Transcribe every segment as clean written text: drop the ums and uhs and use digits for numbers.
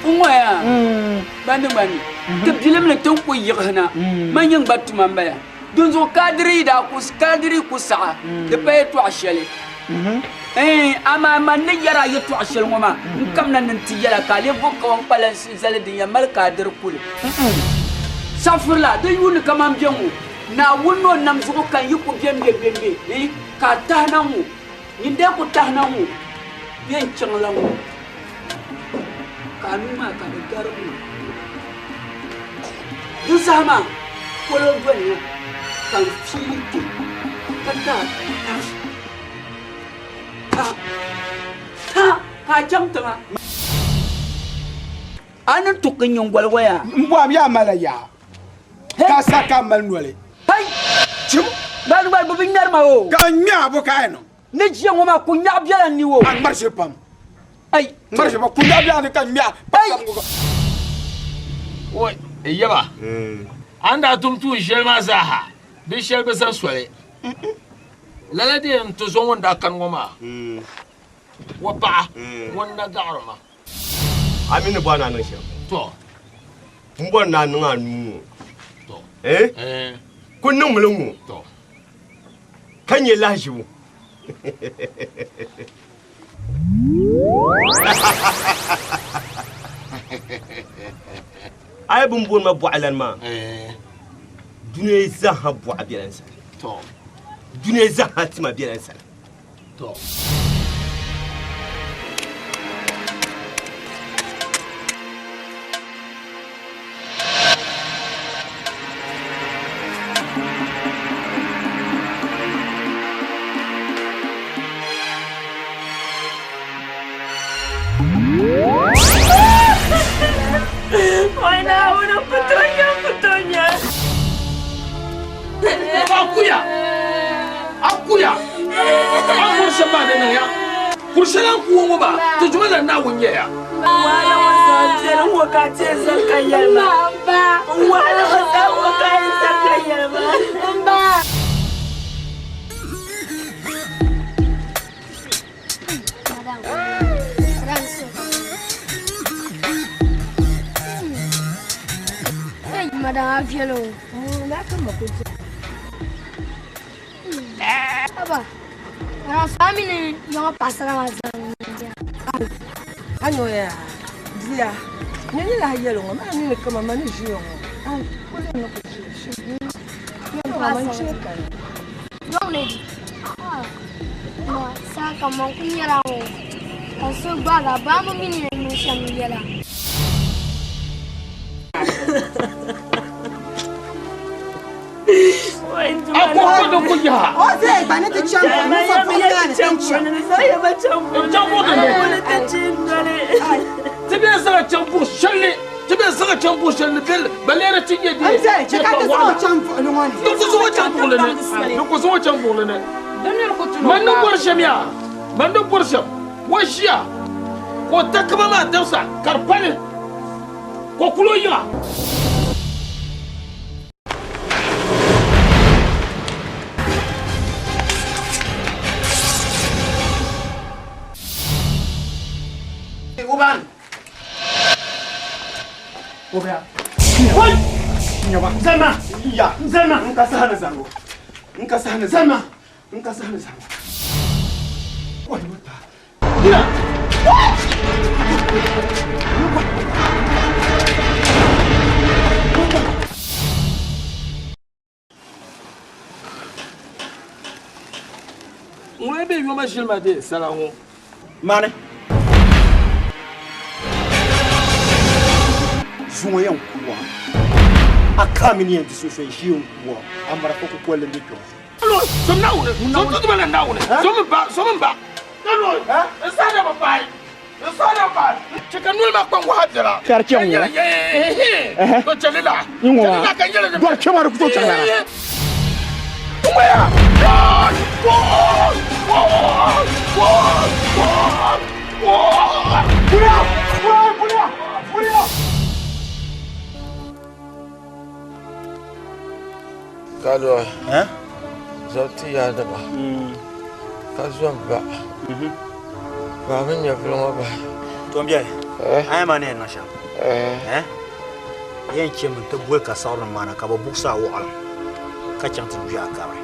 N-ŋɔ yaa, gbandi gbandi, ti bilim ni ti ni ku yiɣisi na, man nyin gba tuma m-bala. Dinzuɣu Kadiri yi daa ku, Kadiri yi ku saɣi, di pa yɛtɔɣ shɛli. Ɛɛn, amaa man ni yɛr a yɛtɔɣ shɛli ŋɔ maa, n kamina ni n ti yɛl a ka a lee bo kawan kpalansi zali din yɛn mali ka a diri kuli. Saɣifirila, di yuuni kaman bɛ ŋɔ, Naawuni ni o nam zuɣu ka n yi ku bembe bembe, ɛɛn, ka a tahi na ŋɔ. Nyin dee ku tahi na ŋɔ bɛ n-chaŋ la ŋɔ, ka a nuu maa ka di garigi ma. Di saha maa polo doliya ka n fiili kpe ka ti a ta, ta, ta ka a chaŋ tiŋa. A ni tuki nyiŋgoli ŋɔ yaa? M bɔhim yaa mali yaa, ka a sa ka a mali noli. Hei! Chim! Gbali gbali bɛ bi ŋmɛri ma o. Ka n ŋmɛ a bo ka a yɛn niŋ? Ni jia ŋɔ maa kunyaɣu bela n ni o. A ŋmari shili pam. Ai! Ŋmari shili pam. Kunyaɣu bela ni ka n ŋmɛ a pam pam. Oi, yaba, a ni daa tum tuun shɛli maa zaaha, di shɛli bi zani soli. Lala dee n ti zo ŋun daa kani ŋɔ maa, o paɣa ŋun na gaɣiri ma. A mi ni bɔri ni a niŋ shɛm? Tɔ! M bɔri ni a niŋ a nuu ŋɔ. Tɔ! Eh? Ku niŋmi li ŋ-ŋɔ. Tɔ! Ka nyɛ lahiʒibu. A yi bini booni ma bɔɣilani maa, dunia zaaha bɔɣa bela n sani. Tɔ! Dunia zaaha tima bela n sani. To. Oi, Naawuni, n ku tooi nya, n ku tooi nya. A kuya! A kuya! A kuri shɛm maa di niŋya. Kuri shɛli a ni ku ŋɔ maa, ti juma la Naawuni nyɛ ya. Wahala ŋɔ zaa biɛni ŋɔ ka a ti yɛn zali ka yɛli ma. Wahala ŋɔ zaa ŋɔ ka a yɛn zali ka yɛli ma. Madam a viɛli o. Aba, madam saa mini yɔŋɔ paɣasara maa zaa A nyoya bia nyɛ ni lahi yɛli ŋɔ maa nini kama ma ni ʒiya ŋɔ a kuli ni ku ʒi Young lady. Ma saa ka man ku nyɛla ŋɔ ka so gbaagi a baa mi ni yɛn niŋ shɛm yɛla. A ko ko ku yaha. O zai gba ni ti chaŋ ka ni so buɣim maa ni ti chaŋ. N chaŋ buɣ din ni. Ti bɛ zaŋ chaŋ buɣ shɛli ti bɛ zaŋ chaŋ buɣ shɛli ni bɛ ba leeri ti nyɛ di N zai chɛ ka ti zaŋ o chaŋ buɣili ŋɔ ni. Di ku zaŋ o chaŋ buɣili ni. Di ku zaŋ o chaŋ buɣili ni. Man ni bɔri shɛm yaa, man ni bɔri shɛm, o ʒiya ka o takiba maa dabisa ka di pali ka o kuli o yiŋa. Ŋuna bɛ yoma ʒili ma dee sala ŋɔ. Mani. Zuŋɔ yɛn ku a. A ka mi ni yɛn di so shɛli ʒi yɛn ku a. A marafa kukoli n-be kpe ŋɔ. Som Naawuni, som tuntuma la Naawuni, som m ba, som m ba. N saha na bi paai. N saha na bi paai. Chɛ ka noli maa kpaŋ waha biɛla. Ka di chaŋ ŋɔ. To chɛli la. N ŋɔ maa. Ka n yɛli ni. Dɔri kpɛ maa di ku tooi chaŋ lala. N ŋɔ ya. Kuliya! Kuliya! Kuliya! Kaluwa, zaŋ ti yaanima ka zo m ba. Ba mi nyɛvili ŋɔ bahi. Tombiɛli, a yɛn maa ni yɛn niŋ shɛm. Eh? Yɛn chɛ mi ti boli ka saɣiri maana ka bi buɣisi a waɣilim ka chaŋ ti gbi a kabiri.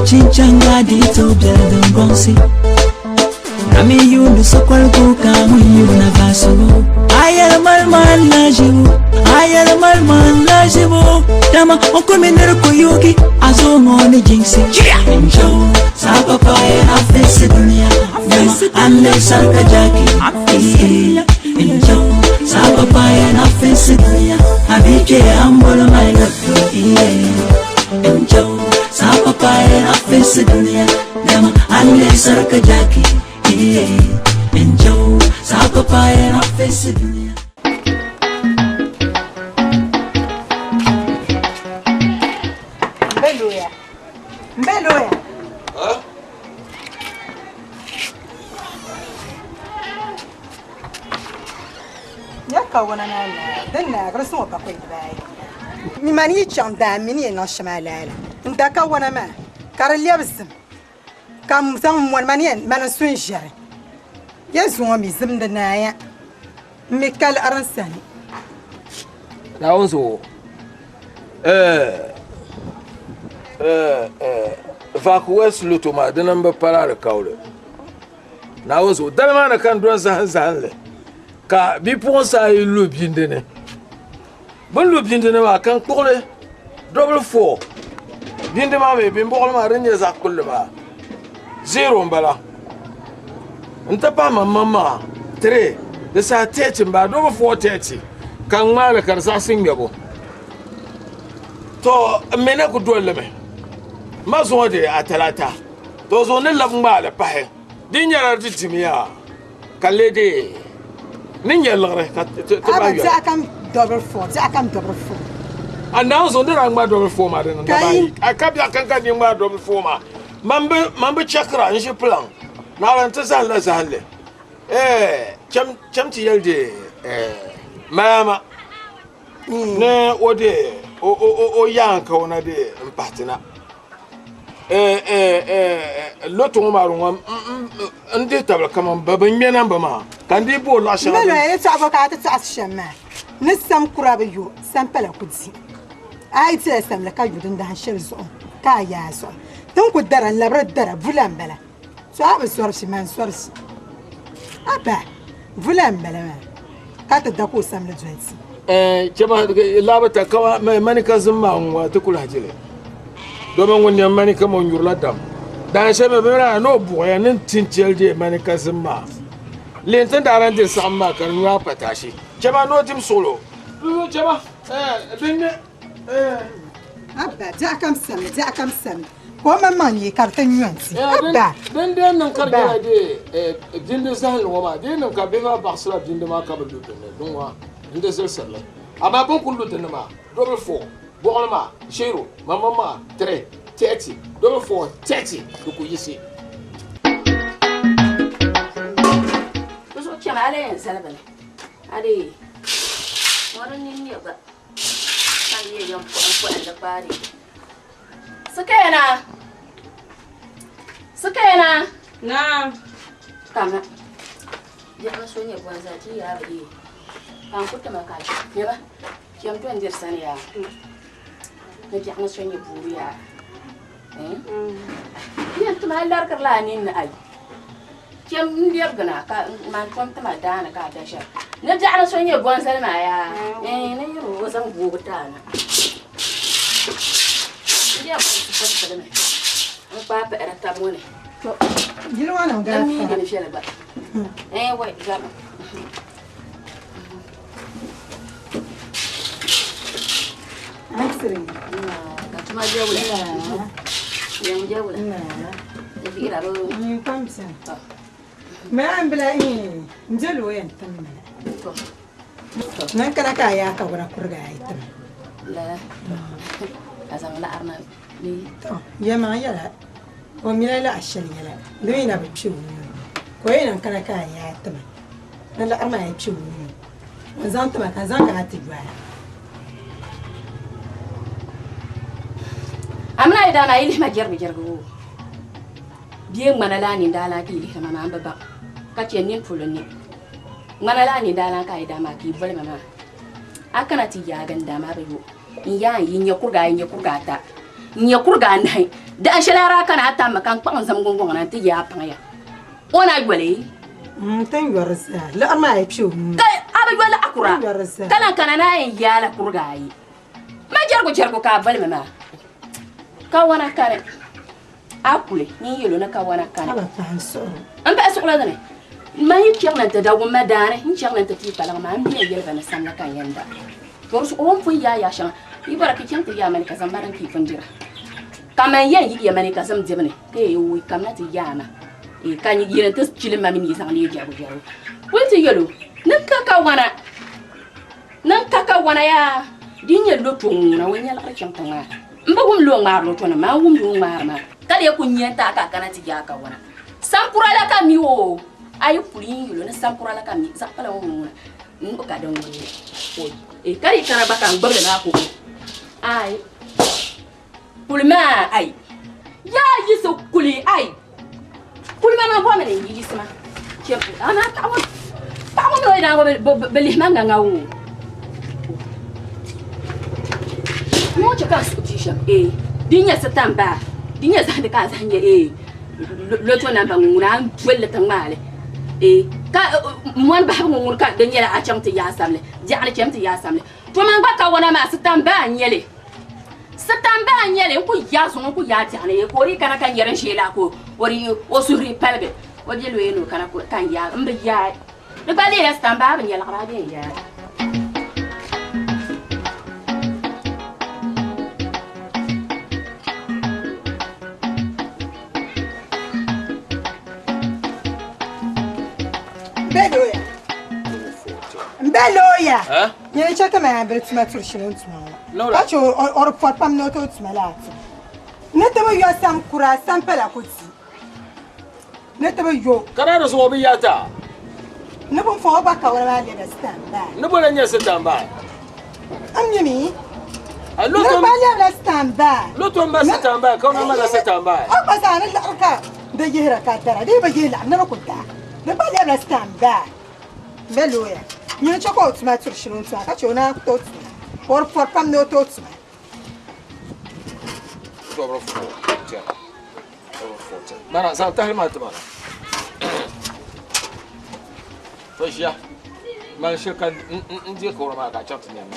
Chinchanga dito bela bonsi Nami yundu sokwalku kamu yuna vasu Ayal mal mal lajibu Ayal mal mal lajibu Dama okuminir kuyuki azongo ni jinsi Injo sapapaye afesi dunia Dama ande sarka jaki Injo sapapaye afesi dunia Abike ambolo my love Injo sapapaye afesi dunia Dama ande sarka jaki Injo sapapaye afesi dunia Mbeloya. Mbeloya. Ya kawana na na din na ga sun ba kai bai. Mi mani chaŋ daa mini yɛn niŋ shɛm a laala n da kawana maa ka di lɛbi zim ka n zaŋ mɔni mani yɛn mani n sun ʒɛri ya zuŋɔ mi zimdi naaya n mi ka liɣiri n sani. Naawuni zuɣu Vaku West Lotto maa dina n bi pala alikauli. Naawuni zuɣu dali maa ni ka n dɔn zahim zahimli ka bipuɣinsi ayi lu bindi ni. Bɛ ni lu bindi ni maa ka n kpuɣili 44 bindi maa mi bimbuɣili maa din nyɛ zaɣ kpulli maa 0 n bala n ti pahi mammaŋ maa 3 di saha 30 n bala 44 30 ka n ŋmaali ka di zaɣisi ŋmɛbu. To n mi na ku dolli mi ma zuŋɔ di a talata to zuŋ ni labi ŋmaali pahi di nyɛla di dimiya ka lee di ni nyɛ liɣiri ka ti Aba ba yɔli. biɛɣu kam 44 biɛɣu kam 44. A naawuni zuŋ di daa ŋmaa 44 maa di niŋ daba ayi. A ka biɛɣu kam ka di ŋmaa 44 maa man bi chɛkira n ʒi pilaŋ naɣila n ti zahim la zahinli. Cham ti yɛli di mayama ni o di o yaan ka o na di n pahi ti na. Lotto ŋɔ maa ŋɔ n dihi tabili kaman bɛ bi ŋmɛ namba maa ka n dii booi luɣ shɛŋa. Mbeloya yɛltɔɣa bɔ ka a ti tɔɣisi shɛm maa ni sam kura bi yo sam pala ku di a yi dila samli ka yu din dahin shɛli zuɣu ka a yaa zuɣu tin ku dara n labiri dara bula n bala to a bi zɔri shi man zɔri shi aba bula n bala maa ka ti da ka o samli doli ti. Chɛma laabita kama manika zim maa ŋɔ ti kuli hajili domin ŋun nyɛ manika ŋɔ nyurila dam dahin shɛli mi bɛ mi ni o buɣiya ni tin chɛli di manika zim maa leen tin daa lan diri saɣim maa ka di nyu a pataashi chɛma ni o dim suɣulo chɛma din ne Abba biɛɣu kam samli biɛɣu kam samli ka o maŋmaŋ nyɛ ka di ti nyu n-ti abba. Din dee niŋ ka di nyɛla di bindi zahimli ŋɔ maa di niŋ ka bihi maa baɣasila bindi maa ka bi lu dinni din ŋɔ n di zilisirili amaa bini kuli lu dinni maa 44 buɣili maa 0 mamma maa 3 30 44 30 di ku yisi. Bɛ zuɣu chɛmi a lee yɛn zali bini a dee ŋɔ di nini nyɛ gba ka di yɛ yɛn pɔhim pɔhim di kpaari Sukena Sukena Naam. Kamina biɛɣu so nyɛ bɔnza ti yaa bi dee ka n ku tima ka nyɛba Chem to n-diri sani yaa. Ni biɛɣu ni so nyɛ buuri yaa. Yɛn tima a larigirila a ninni ayi. Chem n lɛbigina ka man tom tima daani ka a da shɛli. Ni biɛɣu ni so nyɛ bɔnzali maa yaa. Ni yiri o zaŋ googi ti a na. N yɛn pili mi n kpaai pahiri tab ŋɔ ni. To yili ŋɔ niŋ N mi gaafara. dini viɛli gba. Wai gama. An tiri. Ka tuma je wula. Yɛn je wula. Di viɣira bi. N pam biɛni. Mɛ an bila n je lo yɛn tim mana. Nan kana ka a yaa ka wana kuriga ayi tim. La. A zaŋ laɣari na ni. To yɛmaŋ yɛla o mila laɣa shɛli yɛla di mi na bi kpe o nuu ka o yɛn niŋ kana ka a yaa tima ni laɣari maa yi kpe o nuu n zaŋ tima ka n zaŋ kana ti yɔa. Amina yi daa maa yi lihima jɛrigu jɛrigu o. Bia ŋmana la ni daa lan ka yi lihirima maa n bi baŋ ka chɛ nini polo ni. Ŋmana la ni daa lan ka yi daa maa ka yi boli ma maa. A kana ti yaagi n daa maa bi yo. N yaa n yi n nyɛ kuriga ayi n nyɛ kuriga ata. N nyɛ kuriga anahi. Dahin shɛli a daa kana a tam ma ka n kpaɣi n zam gungɔŋ na n ti yaa paŋ ya. O na yoli. N tin yɔri zaa. Liɣiri maa yi kpe o nuu. Ka a bi yoli a kura. N yɔri zaa. Ka lan kana na yɛn yaa la kuriga ayi. Ma jɛrigu jɛrigu ka a boli ma maa. Ka wana kani. A kuli nyin yɛlo ni ka wana kani. A ba pahi n suɣuri. N pahi suɣuri dini. Man yi chaŋ na n ti da wumma daani, n chaŋ na n ti pii kpalaŋ maa, n bɛ yɛli ba ni samla ka n yɛn da. To di zuɣu o ni pun yaa yaa shɛŋa, yi bɔra ka yi chaŋ ti yaa mani ka zaŋ ma din ka yi pun dira. Ka man yɛn yiɣiya mani ka zim dibu ni, ka yi wui kamina ti yaa ma. Ka yini ti chili ma mini yi zaŋ leei jɛrigu jɛrigu. Kuli ti yɛl o, ni ka ka wana, ni ka ka wana yaa, di nyɛ loto ŋuna, o nyɛliɣiri chaŋ ti ŋmaa. N bi wum li o ŋmaari loto nim maa, n wum li o ŋmaari maa. Ka lee ku nya n-ti a ka a kana ti yaa ka wana. Sankura la ka mi o, a yi kuli yin yɛl o ni sankura la ka mi, zaɣ pala ŋɔ ŋuna, n bi ka din ŋuni. Ka di kana gba ka n gbubili maa ko o. Ai, kuli maa ai. Yaa yiɣisi kuli ai. Kuli maa maa bɔmi ni n yiɣisi ma. Chɛ, amaa paɣa ŋɔ, paɣa ŋɔ mini o yidana ŋɔ bi lihi ma ŋaŋa o. Ŋɔ chɛ ka n suhu bia shɛm, di nyɛ sitan baa, di nyɛ zahindi ka a zahim nyɛ, loto namba ŋɔ ŋuna a ni doli li ti ŋmaali. Ka mɔni bahibu ŋɔ ŋuni ka di nyɛla a chaŋ ti yaa samli, biɛɣu ni cham ti yaa samli. To man gba kawana maa sitan baa n-nyɛ li. Sitan baa n-nyɛ li, n ku yaa zuŋɔ, n ku yaa biɛɣu ni, ka o dii kana ka nyɛ din ʒee la ka o suhuri paligi. O be loya ni o kana ka n yaa, m bi yaai. Di gba leela sitan baa bi nyɛligira a bee n yaai. Mbe looya. Nyini chɛ ka maa bili tuma turi shɛli o ni tuma ŋɔ. Ka chɛ o di pɔri pam ni o tooi tuma laa tum. Ni ti bi yo sam kura, sam pala ku di. Ni ti bi yo. Ka daa di zuɣu o bi yaata? Ni bin fɔŋ o gba kawana maa lɛbila sitan baa. Ni bɔla nyɛ sitan baa? N mi mi. Ni gba lɛbila sitan baa. Loto n ba sitan baa, kawana ma la sitan baa. O gba zaa ni liɣiri ka di yihira ka dara, di yi bi yihi liɣiri ni di ku daa. Di gba lɛbila sitan baa. Mbe looya. Nyini chɛ ka o tuma turi shɛli o ni tuma ka chɛ o naan ku tooi tuma. O di pɔri pam ni o tooi tuma. Dobiri 4, 10. Dobiri 4, 10. Mana, zaŋ tahili maa ti ma na. To ʒiya. Mali shili ka n deei kawura maa ka a chaŋ ti nɛm ma.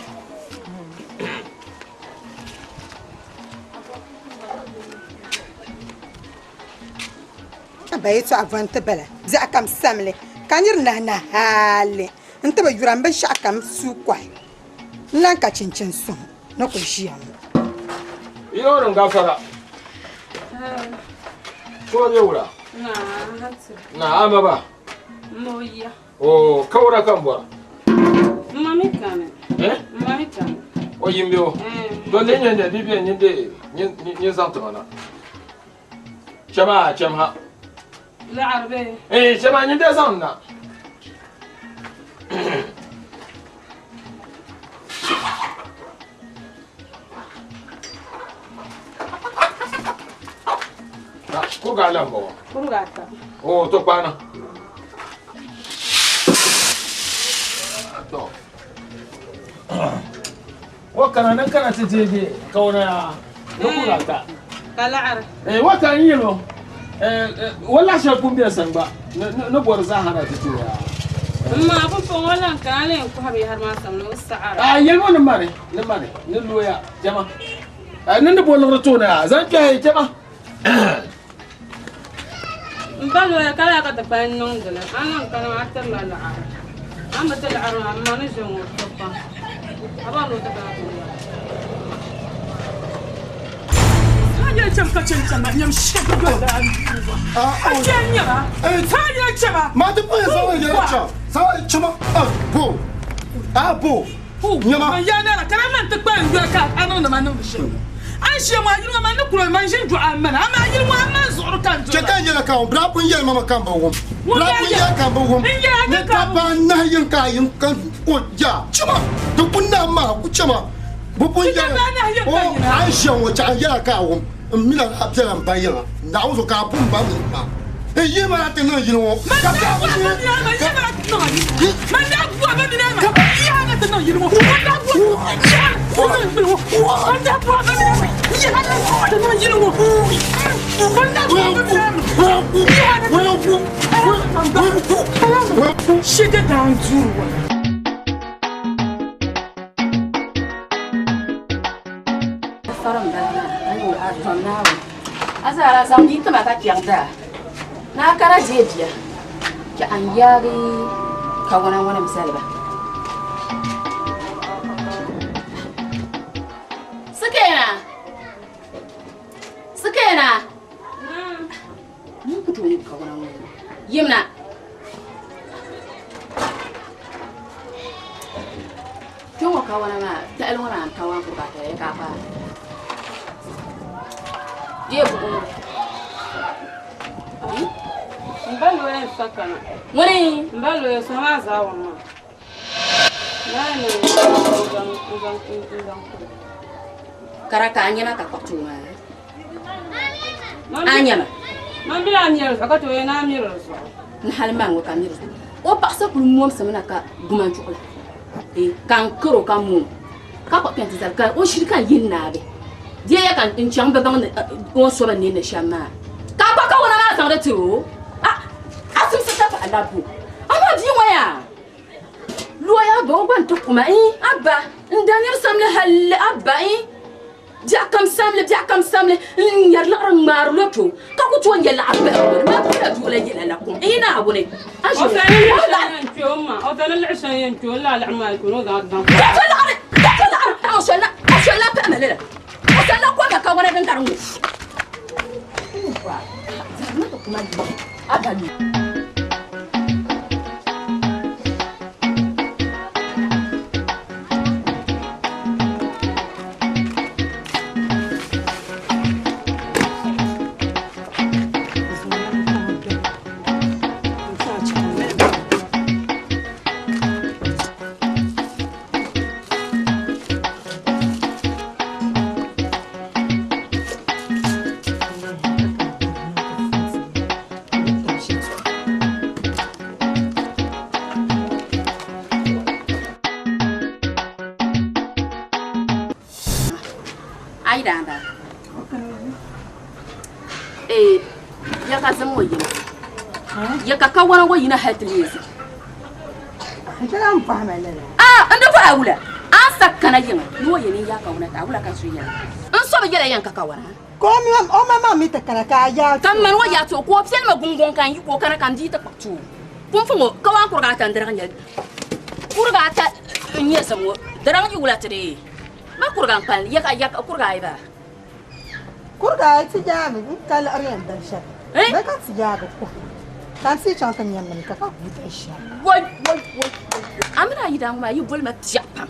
Ba yɛtɔɣa vɔni ti bala biɛɣu kam samli ka niri nahi na hali n ti bi yura n binshɛɣu kam suu kɔhi n lan ka chinchin suŋ ni ku ʒiya ŋɔ. Yino nim gafara. Ko be wula? Na ama ba. Moya. O kawura kan bora. Mami kame. Eh? Mami kame. O yimbe o. Don de nyende bibi nyende nyin zaŋ tima na. Chama chama. La arabe. Eh chama nyinde zaŋ na. Kurga lan bɔŋɔ. Kurga ata. O to kpaana. To. O kana ni kana ti deegi kawana yaa ni kura ta. Ka laɣiri. Eh, wa ka n yɛlo o laɣ shɛli pun bɛ sani gba ni bɔri zaa na ti ti yaa. M ma pumpɔŋɔ lan kana ni n kɔhi binyɛhiri maa samli o saɣiri. A yɛlimo ni mani ni mani ni looya jama ni ni bo liɣiri tooni a zaŋ kpɛhi jama. M ba looya ka laa ka ti kpalim niŋdili a ni lan kana maa a tirila liɣiri a ni bi ti liɣiri maa m ma ni ʒe ŋɔ to pam a bɔri ni o ti kana ti lɛbi. Chɛ ka n yɛla ka bɛ daa pun yɛli ma mi ka m bi wum. Bɛ daa pun yɛli ka m bi wum. Ni dabba anahi yini ka a yini ka o ya chɛ ma di ku naai maa ku chɛ ma. Bɛ pun yɛli o a ni ʒiya ŋɔ chɛ a yɛla ka a wum m mi la daa bela m ba yiŋa Naawuni zuɣu ka a pun ba mi maa. N yihi ma na ti niŋ yili ŋɔ ka A zaa zaŋ bia tima ka kpɛŋ daa ni a kana deei bia ka n yaagi kawana ŋɔ nim zali ba. Sikena! Sikena! N ku tooi kawana ŋɔ yimna. Kpɛŋɔ kawana maa tahali ŋɔ maa n-kawan kuriga ata ya ka a kpaai. Deei buɣim ŋɔ. M ba looya n-sa kana. Ŋuni? M ba looya so maa zaa wum maa. Naa ni n-zaŋ n-zaŋ n-zaŋ kuli. Kara ka a nyama ka kpuɣi ti o maa. A nyama. Man bila a miri zuɣu ka ti o yɛn a miri zuɣu. Ni hali man ŋɔ ka miri zuɣu. O paɣasa kuli momsimi na ka guman chuɣu la. Eh, ka n karo ka moom ka kpuɣi pɛnti zali ka o shiri ka n yi naagi. Deeya ka n chaŋ bi baŋ ni o ni so bi ninni shɛm maa. Ka a kpuɣi kawana maa zaŋdi tiri o. A a simsi ka paɣa labbu. Amaa bia ŋɔ yaa. Looya ba o gba n ti kuma eh abba n da niri samli halli abba eh. Biɛɣu kam samli, biɛɣu kam samli, n ŋmɛri liɣiri ŋ-ŋmaari loto, ka ku tooi nya laɣiri biɛhigu ŋɔ ni maa pala doo la yɛla la kum. N Naawuni, a ʒi O tani liɣi shɛli yɛn kpe o ma, o tani liɣi shɛli yɛn kpe o lala liɣiri maa kpe o zaŋ zaŋ. Dato liɣiri, dato liɣiri, o solila, o solila pahima lala, o solila koma kawana din gari ŋɔ. A ba lu. A yi daa bala ee ya ka zim ŋɔ yina ya ka kawana ŋɔ yina hali ti leei zim a n di bɔhi a wula a ni sa kana yiŋa ni o yɛn yaa kawana ti a wula ka n so yɛla n so bi yɛla yɛn ka kawana Ka o ma maa mi ti kana ka a yaa Ka m mani o yaa ti o ka o piɛli ma guŋgɔŋ ka n yi ka o kana ka n dii ti kpuɣi ti o. Pumpɔŋɔ kawaan kuriga ata n-diraŋ nyɛli. Kuriga ata n-nyɛ zim ŋɔ diraŋ yi wula ti dee? Ma kuriga n-kpalim ya ka ya kuriga ayi baa? Kuriga ayi ti yaagi n ka liɣiri yɛn dali shɛli bee ka ti yaagi kɔhi ka n ti chaŋ ti nyɛ mini ka ka guui dali shɛli. Woi woi woi woi a mini a yidaaŋ maa yi boli ma piɛɣu pam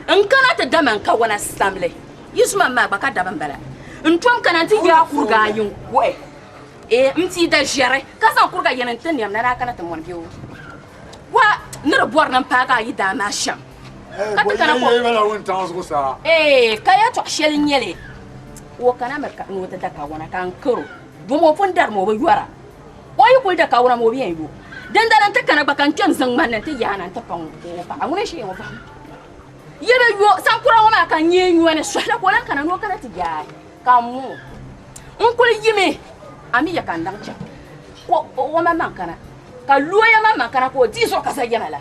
n kana ti da ma n kawana samli. Yi zuma maa gba ka daba m-bala. N tom kana nti yaai kuriga ayi n-kuhi ee n-ti da ʒiɛri, ka zaŋ kuriga yini n-ti nɛm na ni a kana ti mɔni bɛ o wa ni di bɔri ni m paagi a yi daa maa shɛm. Ka ti kana ka ee ka yɛtɔɣ shɛli n-nyɛ li, o kana mi ni o ti da kawana ka n kar o, domi o pun darimi o bi yɔra. O yi kuli da kawana maa o bi yɛn yo. Dindali n-ti kana gba ka n kpe n-zaŋ ŋmani ni n-ti yaai na nti paŋ o paɣa. Ŋuni n-shee o bahi. Yi bi yo sankura ŋɔ maa ka n nyee nyɔni sɔhila ka o lan kana ni o kana ti yaai ka n moo. N kuli yimi a mi ya ka n daŋ chaŋ ka o maŋmaŋ kana ka looya maŋmaŋ kana ka o dii zuɣu ka za yɛma la.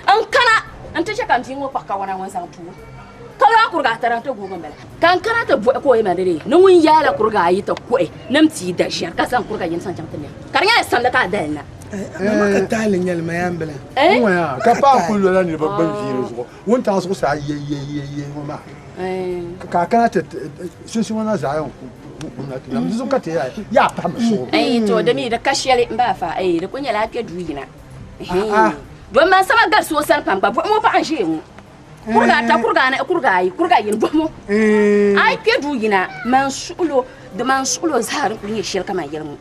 N kana nti chɛ ka m bia ŋɔ kpuɣi kawana ŋɔ n-zaŋ ti o ka lɔhi kuriga ata din ti guugi m-bala. Ka n kana ti bɔhi ka o yɛma ni ni ŋun yaala kuriga ayi ti kuhi ni m pii da ʒiɛri ka zaŋ kuriga yini zaŋ chaŋ ti lɛm ka di nyɛla samli ka a dali na. Mama ka tahili nyɛli ma yaa m-bala. Ka paɣa kuli lola niriba gbini viiri zuɣu wuntaŋ zuɣusaa yeyeyeye ŋɔ maa ka a kana ti sunsu ŋɔ na zaa yɛn kumna ti nam di zuɣu ka ti yaa pahimi suɣuri. Ɛɛ to di mi di ka shɛli m ba fa ɛɛ di ku nyɛla a kpɛ duu yina don man sama galisi o sani pam gba buɣim o paɣa n ʒiya ŋɔ kuriga ata kuriga anahi kuriga ayi kuriga yini buɣim o a yi kpɛ duu yina man suɣulo di man suɣulo zaa di kuli nyɛ shɛli kaman yɛli ŋɔ.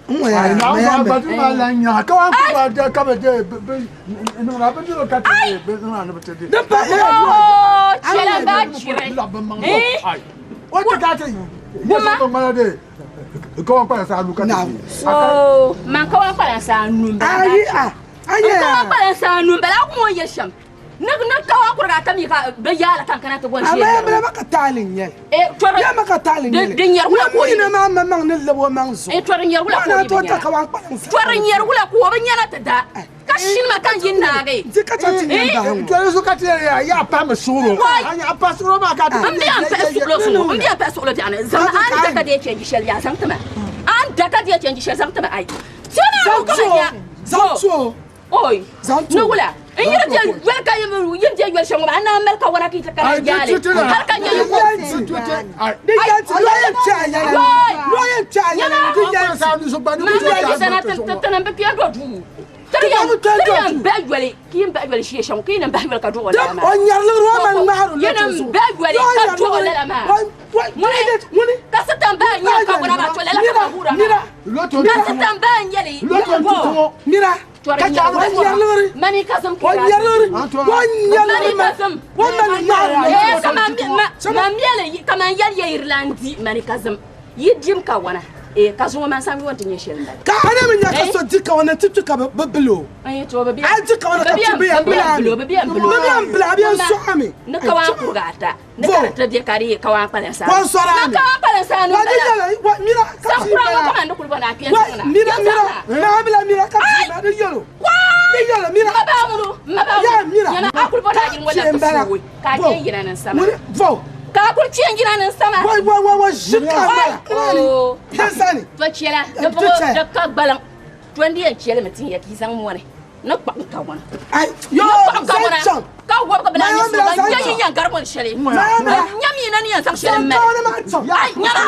Man kawan kpalansi anu n bala kawan kpalansi anu n bala a ku ŋɔ yɛ shɛm ni ni kawan kuriga ata mi ka bi yaala kan kana ti bɔn ʒiya amma ya maka taali n nyɛli ya maka taali n nyɛli din nyɛri wula ka o yina maa ma maŋ ni lab o maŋ zuɣu to din nyɛri wula ka o to ta kawan kpalansi to din nyɛri wula ka o bi nyɛla ti da ka shini ma kan yi naagi di ka chaŋ ti nyɛ bahi ŋɔ to di ka ti ya ya pa mi suɣuro a pa suɣuro maa ka n bɛ yan pahi suɣulo zuɣu n bɛ yan pahi suɣulo biɛɣuni zaŋ a ni da ka deei chenji shɛli yaa zaŋ ti ma a ni da ka deei chenji shɛli zaŋ ti ma ai zaŋ ti o Oi, ni wula n yiri bɛ yoli ka yiri bɛ yoli shɛŋa maa a naan mali kawana ka yi ti kana yaali hali ka nyɛ yi ko tini bi kpɛ do duu tiri yɛn bahi yoli ka yin bahi yoli shee shɛŋa ka yi nim bahi yoli ka duɣi lala maa yi nim bahi yoli ka duɣi lala maa ŋuni ka sitan bahi nyɛ kawana maa to lala ka ba guura maa ka sitan bahi nyɛli mira Mani ka zim kaman yɛli yayirila n-di mani ka zim yi dim kawana ka zuŋɔ man sam yɔn ti nyɛ shɛli m-bala. Ka a na mi nya ka so di kawana nti kpi ka bɛ bili o. A di kawana ka kpi bɛ yɛn bili a mi. Bɛ yɛn bili a bɛ yɛn sɔɣ a mi. Ni kawan kuriga ata ni ka di ti be ka di yi kawan kpalinsi anu. Wa ni kawan kpalinsi anu m-bala. Mira ka Saŋ kura ŋɔ kaman di kuli bɔ ni a kpe n-zaŋ na. Mira mira maabila mira ka ti ba di yɛlo. Di yɛlo mira. Ma baa ŋunu ma baa ŋunu. Ya mira. Nyama a kuli bɔ ni a yini ŋɔ la ti suui ka a kpe n-yina ni n sama. Vo. Ka a kuli kpe n-yina ni n sama. Wa wa wa wa ʒi ka mala. To chɛla di bɔŋɔ di ka gbaliŋ to n di yɛn chɛli mi tin ya ka yi zaŋ mɔni ni kpaɣi kawana. Yo ni kpaɣi kawana ka wɔbigi bila nyɛ so ban nyɛ yi yɛn gari mɔni shɛli nyɛ mi na ni yɛn zaŋ shɛli mali. Ai nyɛma.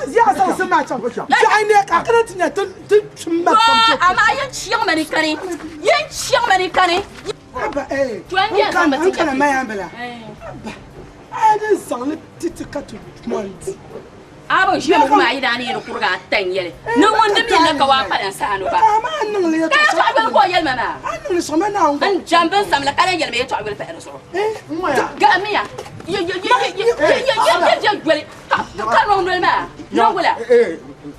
Ya zaŋ si maa chaŋ. Yaɣi ne ka kana ti nyɛ ti chim ma kam. Amaa yɛn chiɣ ma ni kani yɛn chiɣ ma ni kani. Abba eh. N kana ma yan bila. Abba. A din zaŋ li ti ti ka ti mɔni di. A bi ʒiya ŋɔ maa yi daa ni yɛn kurigi ata n-yɛli ni ŋun di mi ni ka waa kpalim saha no ba. Ka yɛtɔɣa yoli ka o yɛli ma maa. N jam bin samli ka lan yɛli ma yɛtɔɣa yoli pahi di zuɣu. Gahimiya yi je yoli ka niŋ noli maa ni wula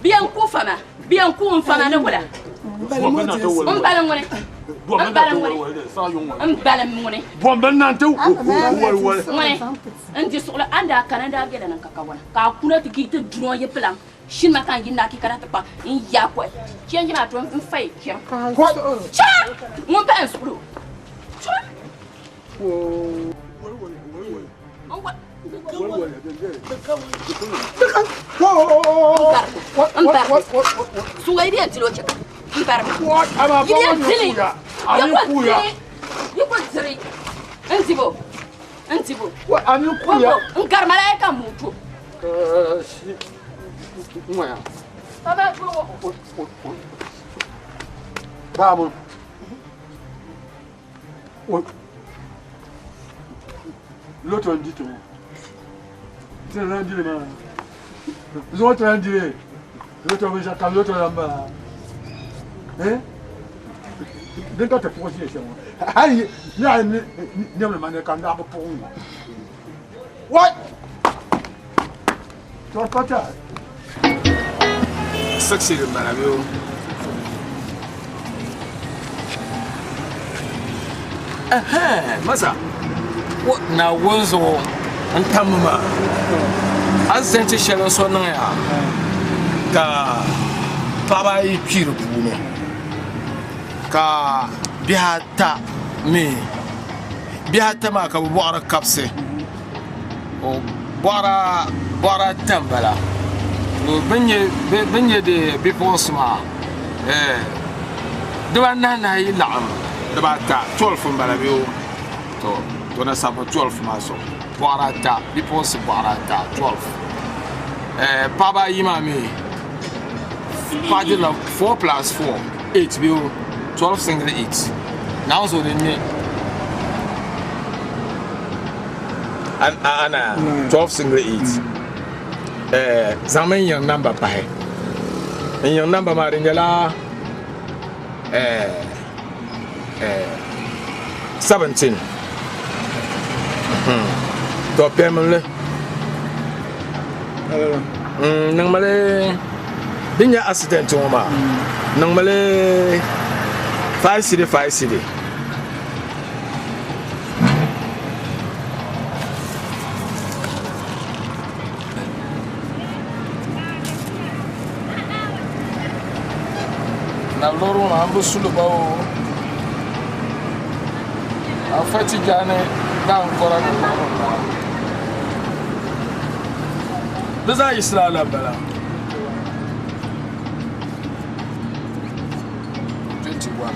bɛ yɛn ku fa ma bɛ yɛn ku n fa ma ni wula. M balim ŋuni m balim ŋuni m balim ŋuni. Ŋuni. N di suɣili a ni daa kana n daa bela ni ka kawana ka a kuna ti ki ti duno yi pilam shini ma ka n yi naai ki kana ti kpa n yaa kɔhi chenji maa to n fayi kpɛm chaŋ ŋun pahi n suɣili o chaŋ. N bari suŋa yi bɛn dili o chɛ ka n bari yi bɛn dili yi ko diri n dibo. N dibo. Wa a ni kuya. N gari malaika mutu. Si ŋɔya. Baba go. Baabu. O loto n di ti ŋɔ. Ti na dili maa. Zuɣu ti na dili. Loto bin shɛli kam loto lan bala. Eh? Din ka ti puɣi ʒiya shɛm ŋɔ. Hali ni a ni niɛmdi ma ni ka n daa bi puɣi ŋɔ. What? Tɔri pa taai. Sexy din bala bee o. Ɛhɛn, masa. Naawuni zuɣu n tammi maa accident shɛli n so niŋya ka paɣaba ayi kpi di puuni ka bihi ata mi bihi ata maa ka bi boɣari kabisi boɣari ata n bala bin nyɛ bipuɣunsi maa dibanahi nahi yi laɣam dibaata 12 n bala bee To to na sabi 12 maa zuɣu bɔɣiri ata bipuɣinsi bɔɣiri ata 12 eh, paɣaba ayi maa mi paɣa dirila 4 plus 4 8 bee o 12 single 8 naawuni zuɣu din nyɛ ana 12 single 8 eh, zaŋmi n yiŋ namba pahi n yiŋ namba maa di nyɛla eh, 17 to pɛmli niŋmili din nyɛ accident ŋɔ maa niŋmili 5 cedi 5 cedi Na loori ŋɔ an bi suli ba o afa Tijani daankɔra ni loori n bala di zaa yiɣisila ala n bala 21.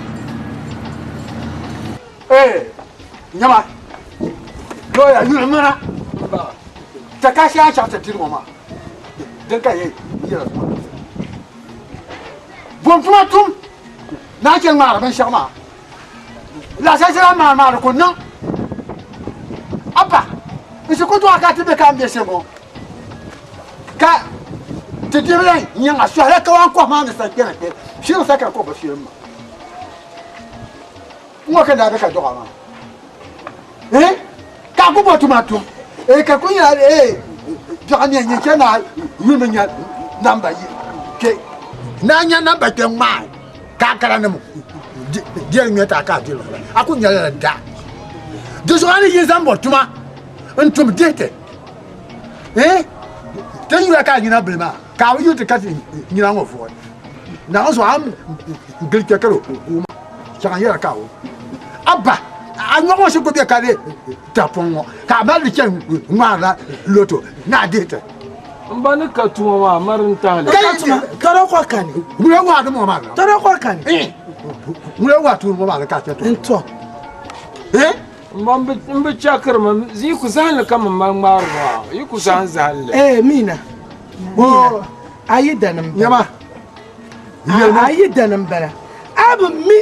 Ee, nyama, looya yuli mana Takashi a chaŋ ti diri ŋɔ maa din ka yɛ yɛla tuma bom tuma tum naa chɛ ŋmaari binshɛɣu maa laɣisasira maa maa di ku niŋ abba n shikuru tɔɣa ka ti be ka n be shɛm ŋɔ ka ti dibila nyaŋa sɔhila ka wan kɔhi maa ni sa kpɛna kpɛ shiri sa ka kɔhi bi filim ma n ŋɔ ka daa be ka dɔɣa maa eh ka ku bo tuma tum eh ka ku nya eh biɛɣu ni nyɛ chɛ na yuli nya namba yi ke na nya namba kpɛ ŋmaa ka kara nim diɛli ŋmɛ ta ka dili a ku nyɛla da di zuɣu a ni yi zaŋ bo tuma n tum dihiti eh ti yula ka nyina bili maa ka a bi yuli ti ka ti nyina ŋɔ vuɣi na n zuɣu a gili kpɛ ka di o chaŋ yɛra ka o abba a nyɔɣu ŋɔ shikuru bɛ ka di tahapɔŋ ŋɔ ka a mali di chɛni ŋmaarila loto ni a dihi ti. N ba ni ka tuma maa mari n tahili. Ka tuma tɔrɔ kɔ kani. Ŋuna waa di mɔ maa na. Tɔrɔ kɔ kani. Ŋuna waa tuuri ŋɔ maa ni ka a chɛ tuma. N tɔ. N ba n bi chakiri mi yi ku zahinli ka mi mali ŋmaari maa yi ku zahin zahinli. Ee mina. Mina. A yi danim. Nyama. A yi dani m-bala, a bi mi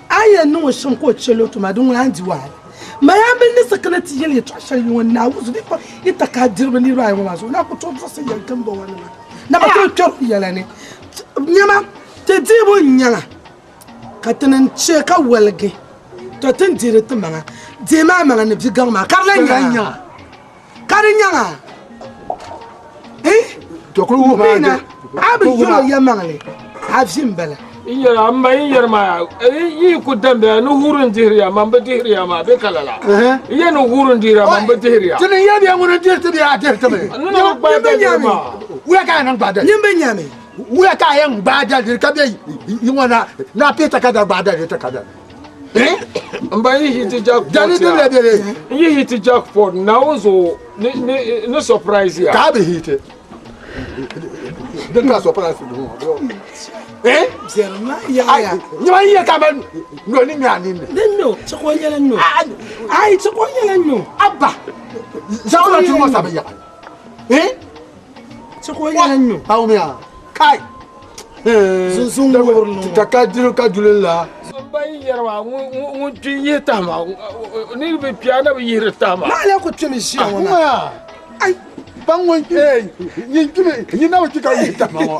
a ni yɛn niŋ o shɛm ka o chɛl o tuma, di ŋuna a ni di wahala. Mayambil ni sikina ti yɛli yɛtɔɣ shɛli yi ŋɔ Naawuni zuɣu, di pa yi takahi diriba niriba ayi ŋɔ maa zuɣu, naa ku tooi buɣisi yɛlidimbɔŋɔnima dama ti bi kpɛri o yɛla ni. Nyama, ti dihibu n-nyɛla ka ti ni chɛ ka woligi, tɔ ti ni dihiri timaŋa, deemi a maŋa ni bi gaŋ maa, ka di lan nyaŋ a. Ka di nyaŋa mina a bi yɛl o yɛlimaŋli a vi m-bala. N yɛra m ba yin yɛri maa yi ku dambiya ni huuri n dihiri ya man bi dihiri ya maa bɛ ka lala n yɛ ni huuri n dihiri ya man bi dihiri ya. Ti ni yɛ bɛ ŋuni dihiri ti bɛ a dihiri ti mi. N ni na gbaai daliri maa. Wula ka a niŋ gbaai daliri? Nyin bi nyami. Wula ka a yɛn gbaai daliri ka bɛ yi ŋɔ na na pii takada gbaai daliri takada? N ba yi hiti jackpot ya. N yi hiti jackpot Naawuni zuɣu ni ni ni surprise ya. Ka bi hiti. Din ka surprise du ŋɔ. Eh? Zɛrima yaɣaya. Nyɛma yi yɛ ka ba nyo ni ŋmɛ a ninni. Din nyo, ti ko nyɛla nyo. Ayi ti ko nyɛla nyo. Abba. Zaŋ la ti ŋɔ sabi yaɣa. Eh? Ti ko nyɛla nyo. Awumiya. Kai. Zunzun wuhiri ni ŋɔ. Ka diri ka duli la. N ba yi yɛri maa ŋun kpi yihi tahima niriba bi kpi a na bi yihiri tahima. Maa lee ku kpimi ʒiya ŋɔ maa. Ai ban ŋun nyin kpimi nyin na bi kpi ka yihi tahima ŋɔ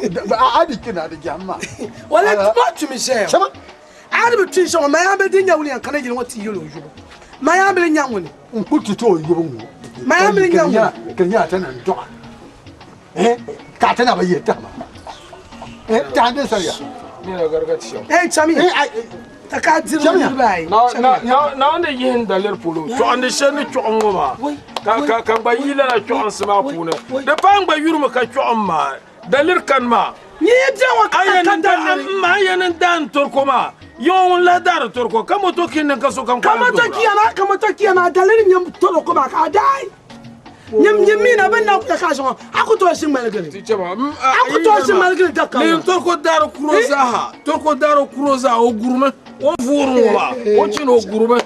a di kpi na di jɛm ma. Wala maa kpimi ʒiya ŋɔ. A di bi kpi ʒiya ŋɔ mayambili din nyɛ wuli yɛn kana yili ŋɔ ti yɛli o yubu. Mayambili nya ŋuni. N ku ti ti o yubu ŋɔ. Mayambili nya ŋuni. Ka nyɛla ti ni dɔɣa. Ka ti na bi yihi tahima. Tahi din sariya. Nina garigati shɛm. Hey, chami. Ta ka diri niriba ayi. Naawuni ni yihi n daliri polo chɔɣindi shɛli ni chɔɣim ŋɔ maa ka ka n gba yi lala chɔɣinsi maa puuni di paai n gba yurimi ka chɔɣim maa daliri kani maa. Nyɛ yi bɛ ŋɔ ka ka daliri. Ma a yɛn ni daa n toriko maa yiŋɔ ŋun lahi daari toriko ka moto kinni ka sokam Ka moto kiya maa ka moto kiya maa daliri nyɛ toriko maa ka a daai. Nyɛ nyɛ mi na bin na ku ka ʒiŋɔ a ku tooi ʒi ŋmaligili. A ku tooi ʒi ŋmaligili da ka Ni toriko daari kuro zaaha toriko daari kuro zaa o gurimi o vuuri ŋɔ maa o chini o gurimi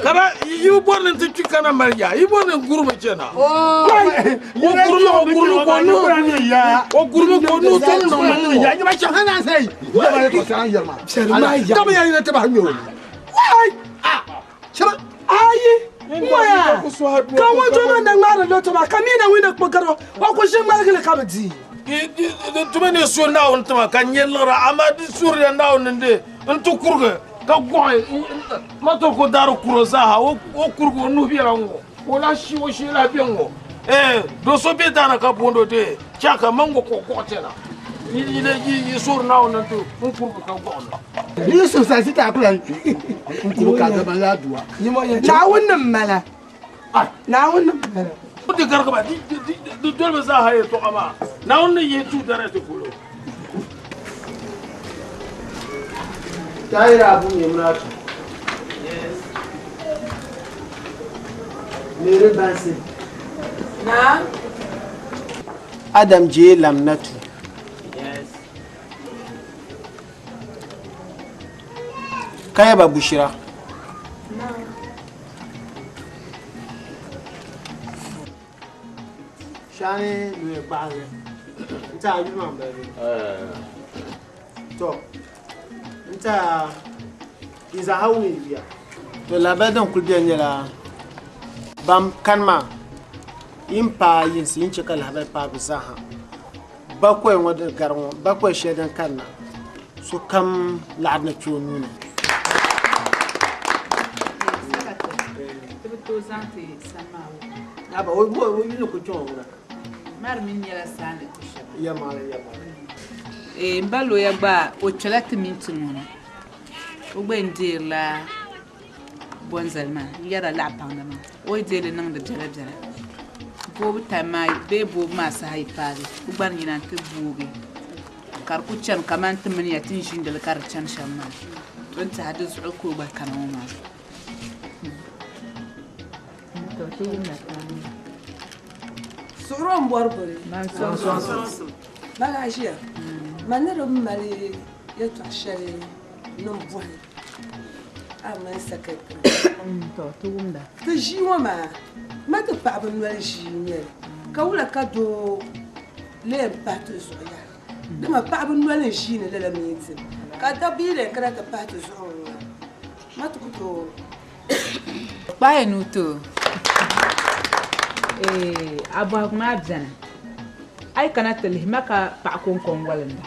ka yi bi bɔri ni n ti kpi kana mali yaa yi bɔri ni n gurimi chana o gurimi o gurimi ka o nuu o gurimi ka o nuu tom niŋ Ayi waya ka ŋɔ doma na ŋmaari loto maa ka mi na ŋun na kpɔ gari o ku ʒi ŋmaligili ka bi di. Di tumi ni su Naawuni tima ka n nyɛ liɣiri amaa di suuriya Naawuni n di n ti kurigi ka gɔɣi ma toriko daari kuro zaaha o kurigi o nuhi bela ŋ-ŋɔ ka o lahi shi o shee lahi be ŋ-ŋɔ do so be daani ka booni o dee chɛ ka man ŋɔ ka o gɔɣi chana yi suuri Naawuni n ti n kurigi ka gɔɣi na. Ni Yusuf sa sita akula n kurigi ka zama la dua. Naawuni ni m-mala. Naawuni ni m-mala. Di garigi ba di doli bi zaaha yɛltɔɣa maa Naawuni ni yihi tuui dareti polo. Tahira Abu Memunatu. Yes. Mary Bansi. Na. Adam J. Lamnatu. Yes. Kayaba Bushira. Na. Shani luya gbaɣinli n ti a yuli maa m-bala bee? To n ti a yi zaaha wum yi yuya. To lahabali din kuli beni nyɛla ban kani maa yi ni paai yinsi yi ni che ka lahabali paai bɛ zaaha. Bakɔi ŋɔ din gari ŋɔ bakɔi shɛli din kanna sokam laɣiri ni kpe o nuu ni. Ti bi tooi zaŋ ti sani maa wuhi. Aba, o yuli ni ku kpe ŋɔ ŋuna. Mari mi nyɛla saa ni ku shɛba. Yɛlimaŋli, yɛlimaŋli. Ee, m ba looya gba o kpɛla ti mini ti ŋɔ ni. O gba yɛn deerila bɔnzali maa n-yɛrila laɣipaŋda maa. O yi deei li niŋdi biɛlabiɛla. Boobu time maa bee boobu maa saha yi paagi, o gba ni yina nti boogi ka di ku chani kamani ti mini ya ti ni ʒiindi li ka di chani shɛm maa. To n tɛha di zuɣu ka o gba kana ŋɔ maa. Suɣuro m bɔri bori. Magaʒia, ma ni di mali yɛltɔɣa shɛli niŋ bɔhi a mini sɛkɛtiri. Ti ʒii ŋɔ maa, ma ti paɣaba noli ʒii n nyɛli, ka wula ka doo lee n pahi ti zuɣu yaha? Dama paɣaba noli n ʒiini lala mintin, ka dabba yi lee kana ti pahi ti zuɣu ŋɔ ŋuna, ma ti ku tooi. Kpaai nuu ti o. Ee, a bɔhigu maa beni. A yi kana ti lihi ma ka paɣa kɔŋko n-walinda.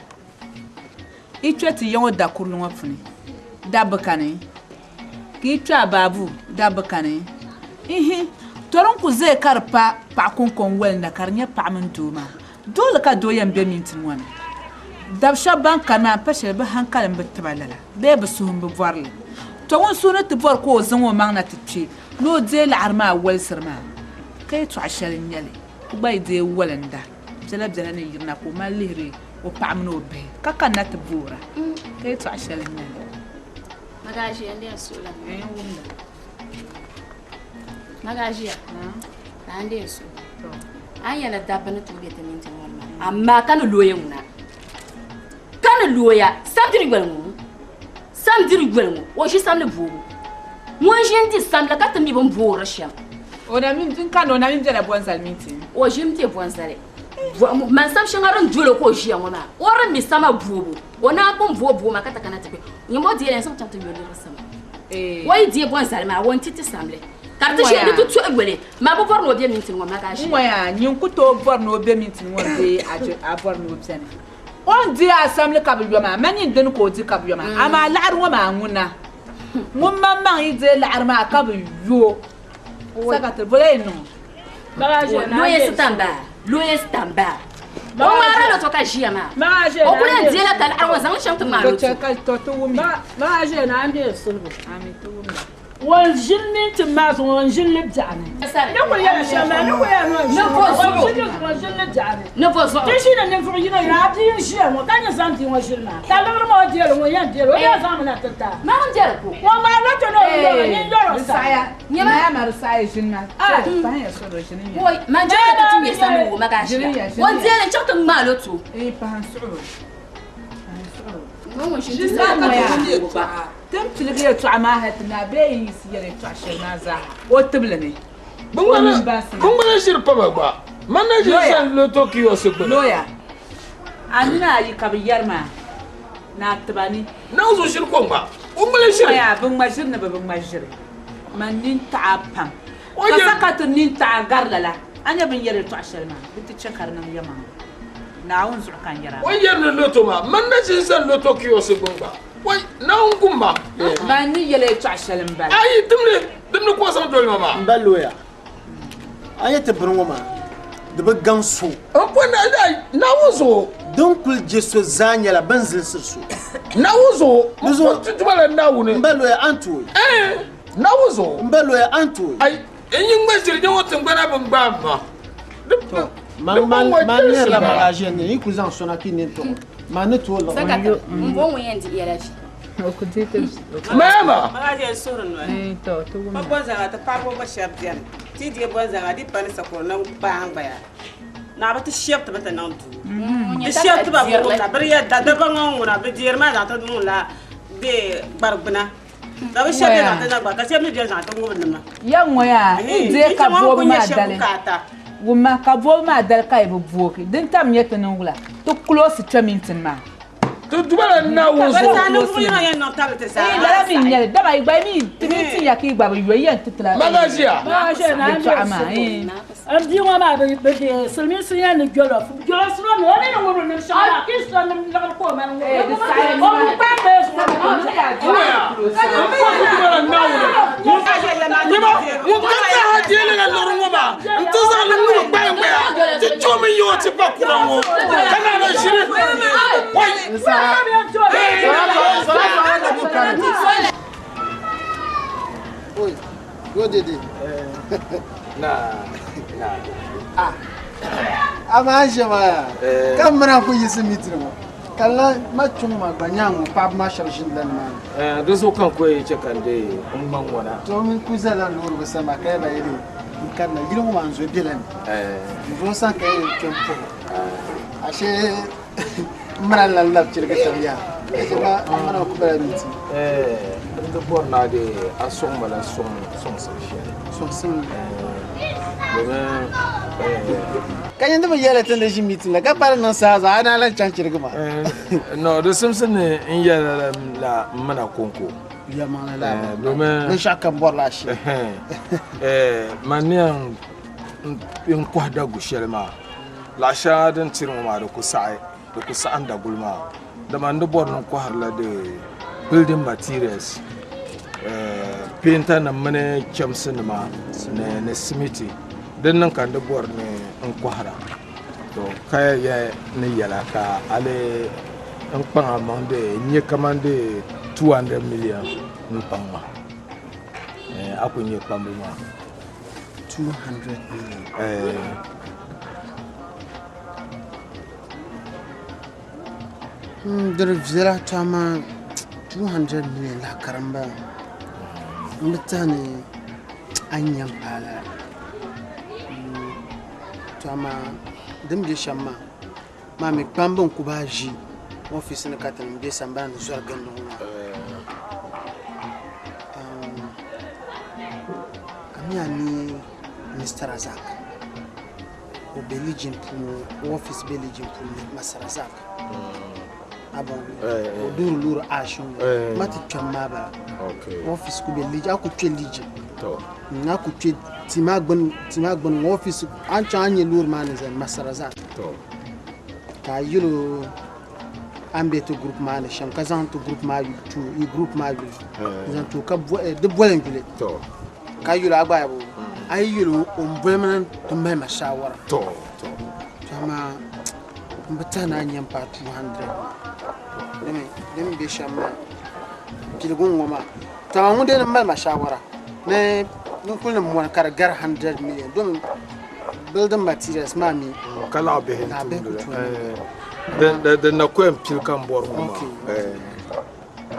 Yi kpe ti ya ŋɔ dakurili ŋɔ puuni, dabba kani? Ka yi kpe a baabu, dabba kani? Ihi, tɔri n-ku zaya ka di pa paɣa kɔŋko n-walinda ka di nyɛ paɣa mini doo maa. Doole ka doo yɛn be mintin ŋɔ ni. Dab shɛba ban kani maa m-pa shɛli bɛ hankali m-bi ti ba lala bee bɛ suhu m-bi bɔri li. Tɔ ŋun suhu ni ti bɔri ka o zaŋ o maŋ na ti kpe ni o deei laɣiri maa wolisiri maa, ka yɛtɔɣ shɛli n-nyɛ li, o gba yi deei wolinda biɛlabiɛla ni yirina ka o mali lihiri o paɣa mini o bihi ka kanna ti boora, ka yɛtɔɣ shɛli n-nyɛ li. Magaʒia n-deei suɣula. N wumda. Magaʒia, ka a n-deei suɣula. A ni yɛli dabba ni tooi be ti mini ti ŋɔ ni maa, amaa ka ni looya ŋuna. Ka ni looya, sam diri yoli ŋɔ, sam diri yoli ŋɔ, o ʒi samli boobu. Ŋun ʒi n-di samli ka ti mi bɛ ni boori shɛm. O na mi, n kani o na mi bela Bɔnzali mini ti. O ʒi m-be Bɔnzali. Man sam shɛŋa din doli o ka o ʒiya ŋɔ maa, o di mi sama boobu. O naan pun booi booi ma ka ti kana ti kpe. Nyini o deela n zaŋ chaŋ ti yo niriba sama. O yi deei Bɔnzali maa, o ni ti ti samli. Ka di ti ʒiya ni ti tuhi yoli. Ma bi bɔri ni o be mintin ŋɔ maa ka a ʒiya. N ŋɔya, nyin ku tooi bɔri ni o be mintin ŋɔ ni bee a bɔri ni o beni? O ni di a samli ka bi yo maa, ma nyin dini ka o di ka bi yo maa. Amaa laɣiri ŋɔ maa ŋuna, ŋun maŋmaŋ yi deei laɣiri maa ka bi yo, sakatiri bɔla yi niŋ o? Looya sitan baa, looya sitan baa. O ŋmaara loto ka ʒiya maa. O kuli yɛn deela ka laɣiri ŋɔ zaŋ li chaŋ ti ŋmaai loto. Maa ʒiya na an bɛ sulibu. Ŋun ʒili mintin maa zuɣu ŋun ʒili li biɛɣuni. Ni kuli yɛli shɛm maa ni kuli yɛli ŋun ʒili li biɛɣuni. Ni bo zuɣu? Ti ʒi ni ninvuɣ yino yino a bia n-ʒiya ŋɔ ka nyɛ zaŋ bia ŋɔ ʒili maa ka liɣiri maa o deeli ŋun yɛn deeli o yɛn zaŋmi na ti ti a. Maa ŋun deeli ko. Ŋun ŋmaai loto ni o bi yɛri o nyin yɛri o sa. Woi, man jɛra ti ti nyɛ sani wo ma ka ʒiya. O deeli n-chaŋ ti ŋmaai loto. Ti ni piligi yɛtɔɣa maa hal ti naai bee yi yiɣisi yɛli yɛtɔɣ shɛli maa zaa o tibili ni. Bɛ ŋmana ʒiri pama gba. Man na ʒiri zani loto kiyɔsi gbuni. Lɔya, a nina ayi ka bɛ yɛri maa ni a tiba ni. Naawuni zuɣu ʒiri ko ŋma. O ŋmala ʒiri. Lɔya, bɛ ŋma ʒiri ni bɛ bi ŋma ʒiri. Man nini taɣi a pam. Ka sa ka ti nini taɣi a gari lala. A nya bɛ ni yɛri yɛtɔɣ shɛli maa, di ti chɛ ka di niŋ yɛmaŋli. Naawuni zuɣu ka n yɛr a. O ni yɛri ni loto maa, man na ʒiri zani loto kiyɔsi gbuni gba. Wai, Naawuni kum ma. Man ni yɛli yɛtɔɣ shɛli m-bala. Ayi, dimli, dimli ka o zaŋ doli ma maa. M ba looya, a ni ti bini ŋɔ maa, di bi gaŋ so. M po ni ayi, Naawuni zuɣu. Din kul je so zaa nyɛla bɛn zilisiri so. Naawuni zuɣu, m po ti Duuma la Naawuni. M ba looya, a ni tooi. Ɛɛn, Naawuni zuɣu. M ba looya, a ni tooi. Ayi, n yi ŋma ʒiri nyɛ ŋɔ tiŋgbana bi gbaai ma. To, man, man, man lihirila magaʒia ni yi ku zaŋ so na ka yi nini tiɣi o, man ni tooi liɣi. Sakata, m bo ŋun yɛn dihi ya la ʒi. Mama! Magaʒia n-suhiri noli. Pa bɔnzaŋa ti paɣiba gba shɛba beni. Ti yi deei bɔnzaŋa di pa ni sakɔro ni kpaangaya. Naɣ bi ti shɛbi ti ba ti niŋ duu. Ti shɛbi ti ba bi ŋubila. Bɛ di yɛli dabba ŋɔ ŋuna bɛ deeri maa zaŋ ti niŋla bɛ kparigbuna. Ka bɛ shɛba zaŋ ti niŋ gba ka shɛba mi bɛ zaŋ ti ŋubi nima. Ya ŋɔ yaa, yi deei ka boobu maa dali. Wumma, ka boobu maa dali ka yi bi boogi. Din tam nyɛ ti niŋ wula? Ti kuloosi kpe mintin maa. Ti duba la Naawuni zuɣu. Ee, lala mi n-nyɛ li. Dama yi gba yi mi ti mi tin ya ka yi gba bi yo, yi yɛn ti ti la Magaʒia. yɛltɔɣa maa. Ee. N bia ŋɔ maa bi bi silimiinsi yɛn ni jollof jollof ŋɔ mi o mi ni ŋubiri nim shɛŋa maa ka yi so nim liɣiri ka o mali ŋubiri o bi kpaŋ bee zuɣu Ŋun ka zaaha deeli la liɣiri ŋɔ maa n-ti zaŋ li ŋubi kpaŋgbaya ti choomi yi o ti pa kura ŋɔ ka naan ʒiri wai. Oi, go dede. Na, na. Ah. Amaa ʒe maa yaa. Ka m mina ku yiɣisi meeting ŋɔ. Ka la ma kpiɔŋ maa gba nyaŋ ŋɔ paɣaba maa shɛba ʒinila nimaani. Di zuɣu ka n ku yɛn chɛ ka n deei n ŋma ŋɔ na. To m ku zalila loori bɛ sani maa ka yɛli ba yɛli n kanna yili ŋɔ maa n zo bela ni. N zo sani ka yɛn kpe m puhi o. Ashe m mina n lan labi chirigi taba yaa. Ka chɛ ma m mina ku bala meeting. N di bɔri ni a deei a sɔŋ ma la sɔŋsim shɛli. Sɔŋsim? Domin Ka nyini ti bi yɛli ti ni ʒi meeting la ka pa di niŋ saha zaa a naan lahi chaŋ chirigi maa. No, di simsi ni n yɛli la m mina kɔŋko. Yɛlimaŋli laa maa. Domin Binshɛɣu kam bɔrila a shee. Man ni yɛn n kɔhi dagu shɛli maa, laɣ shɛŋa din tiri ŋɔ maa di ku saɣi, di ku saɣim daguli maa. Dama n di bɔri ni n kɔhirila di building materials, painter nim mini chɛmsi nima ni simiti. Din niŋ ka n di bɔri ni n kɔhira, to ka ya ni yɛla ka a lee n kpaŋ a maŋ di n-nyɛ kaman di 200 million m-paŋ ma. A ku nyɛ kpambu maa. 200 million? Di di viɛla to amaa 200 million lahi karimba n bi tiɛhi ni a ni nya m-paai lala. To amaa din be shɛm maa, maa mi kpamba n-ku bahi ʒi ofiisi ni ka ti niŋ be sambani ni zɔri gindi ŋɔ maa. A mi a ni Mister Razak, o be Legion puuni, o ofiisi be Legion puuni, Mister Razak. O duuri loori ash ŋɔ ma ti kpɛm maa bala ofiisi ku be Legion a ku kpɛ Legion a ku kpɛ tia maa gbuni tia maa gbuni ŋɔ ofiisi a ni chaŋ a ni nyɛ loori maa ni zali Mister Razak ka a yɛl o a ni be ti group maa ni shɛm ka zaŋ ti group maa yuli ti o yi group maa yuli n zaŋ ti o ka di boli n yuli ka yuli a gba yabo a yi yuli o n boli mi ti mali ma shaawara to amaa. N bi tɛhi ni a nya m-paai 200 maa. Dimi din be shɛm maa, piligu n-ŋɔ maa. To amaa ŋun dee ni mali ma shaawara ni n kuli ni mɔni ka di gari 100 million domi building materials maa mi. Ka laɣ bihi Laɣ bihi ku n-tumdi tooi li. Din na ko yɛn pili ka m bɔri ŋɔ maa.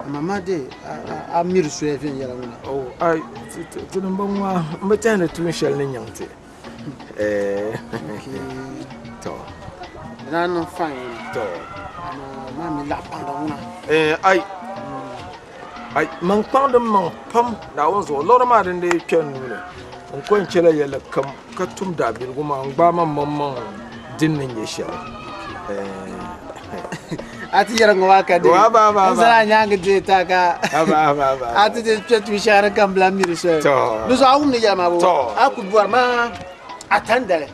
Amaa maa dee a miri soya viɛnyɛla ŋuna. Oh, ai, ti ni bɔŋɔ maa, m bi tɛhi ni tuun shɛli ni nyaŋ ti. To. Di daa niŋ fine ŋuna. To. Amaa maa mi laɣ paŋda ŋuna. Ai, ai, man kpaŋdi m maŋ pam Naawuni zuɣu. Liɣiri maa din dii kpe n nuu ni, n ko n-chɛla yɛlli kam ka tum daabiligu maa n-gbaai man maŋmaŋ din ni nyɛ shɛli. A ti yɛri ŋɔ maa ka dee. Wa ba ba N zani a nyaangi dee ta ka Aba aba aba. a ti ti kpe tuun shɛŋa din ka m bila miri soli. Tɔ. Di zuɣu a wum ni yɛli maa bo. Tɔ. A ku bɔri maa a tandali.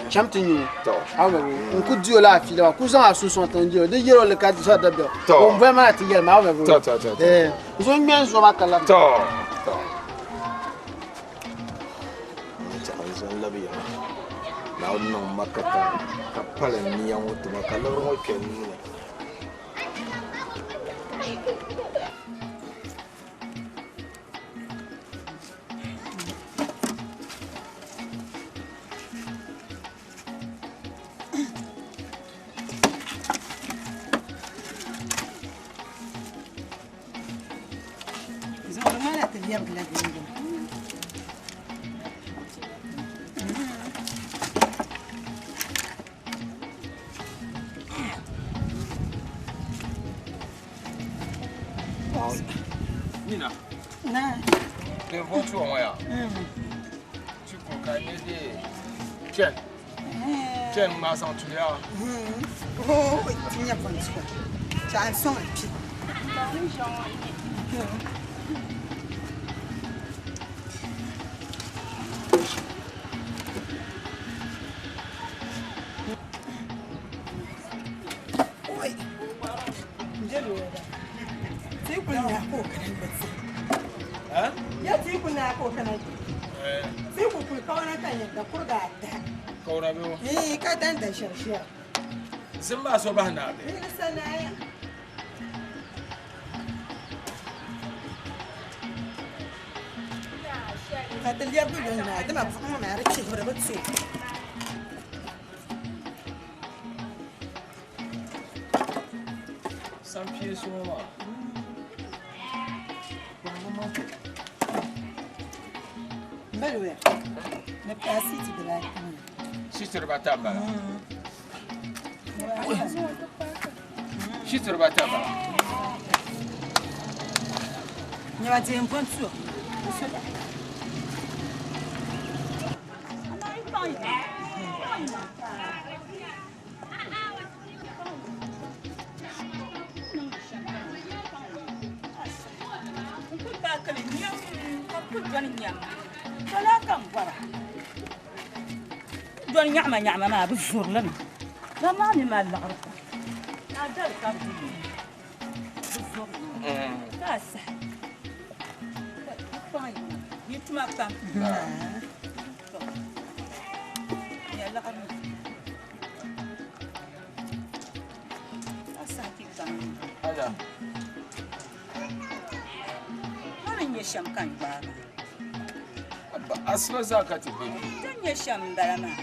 Cham ti nyu. Tɔ. A wum bo. N ku di o la a fiila maa. Ku zaŋ a sunsuŋ tiŋ di o. Di yɛl o li ka sɔri dabiɛm. Tɔ. O boli maa ti yɛli maa a wum bo. Tɔ tɔ tɔ. N zo ŋmɛ n zo maa ka labi. Tɔ. Tɔ. N chaɣ n zo n-labi ya maa. Naawuni niŋ ma ka ka pali n nia ŋɔ tuma ka liɣiri ŋɔ kpe n nuu ni. Zuɣuri maa na ti lɛbigila dindina. Nina. Na. Ke votu ŋɔ ya. Ti ko ka ne de chen. Chen ma saŋ tuya. Oh, ti nya pɔntuwa. Chaɣ n sɔŋ pi. Oi. Ti kuli na ka o kana gba ti. Ya ti kuli na ka o kana ti ku kuli kawana ka nyɛ da kuriga ata. Kawana bɛ o? Ee, ka dan da shɛri shɛri. Zim maa so bahi naa bɛ? Ni sanaya. Ka ti lɛbigi yoli naa dama buɣim ŋɔ maa di chihiri di bi to. Sampiesi ŋɔ maa. Mbaliwe, ni paai siiti dibaata maa. Siiti dibata m-bala. Siiti dibata m-bala. Nyɛma deei m-bo n-ti o. Dɔni nyaɣima nyaɣima maa bi zurili mi ba maa mi mali liɣiri pam naa dali ka bi di bi zurili mi ka a sahi yi tuma pam ya liɣiri mi a sahi ti kpaŋ Ma ni nyɛ shɛm ka n gbaai maa. Asiba zaa ka ti be. Ti ni nyɛ shɛm m-bala maa.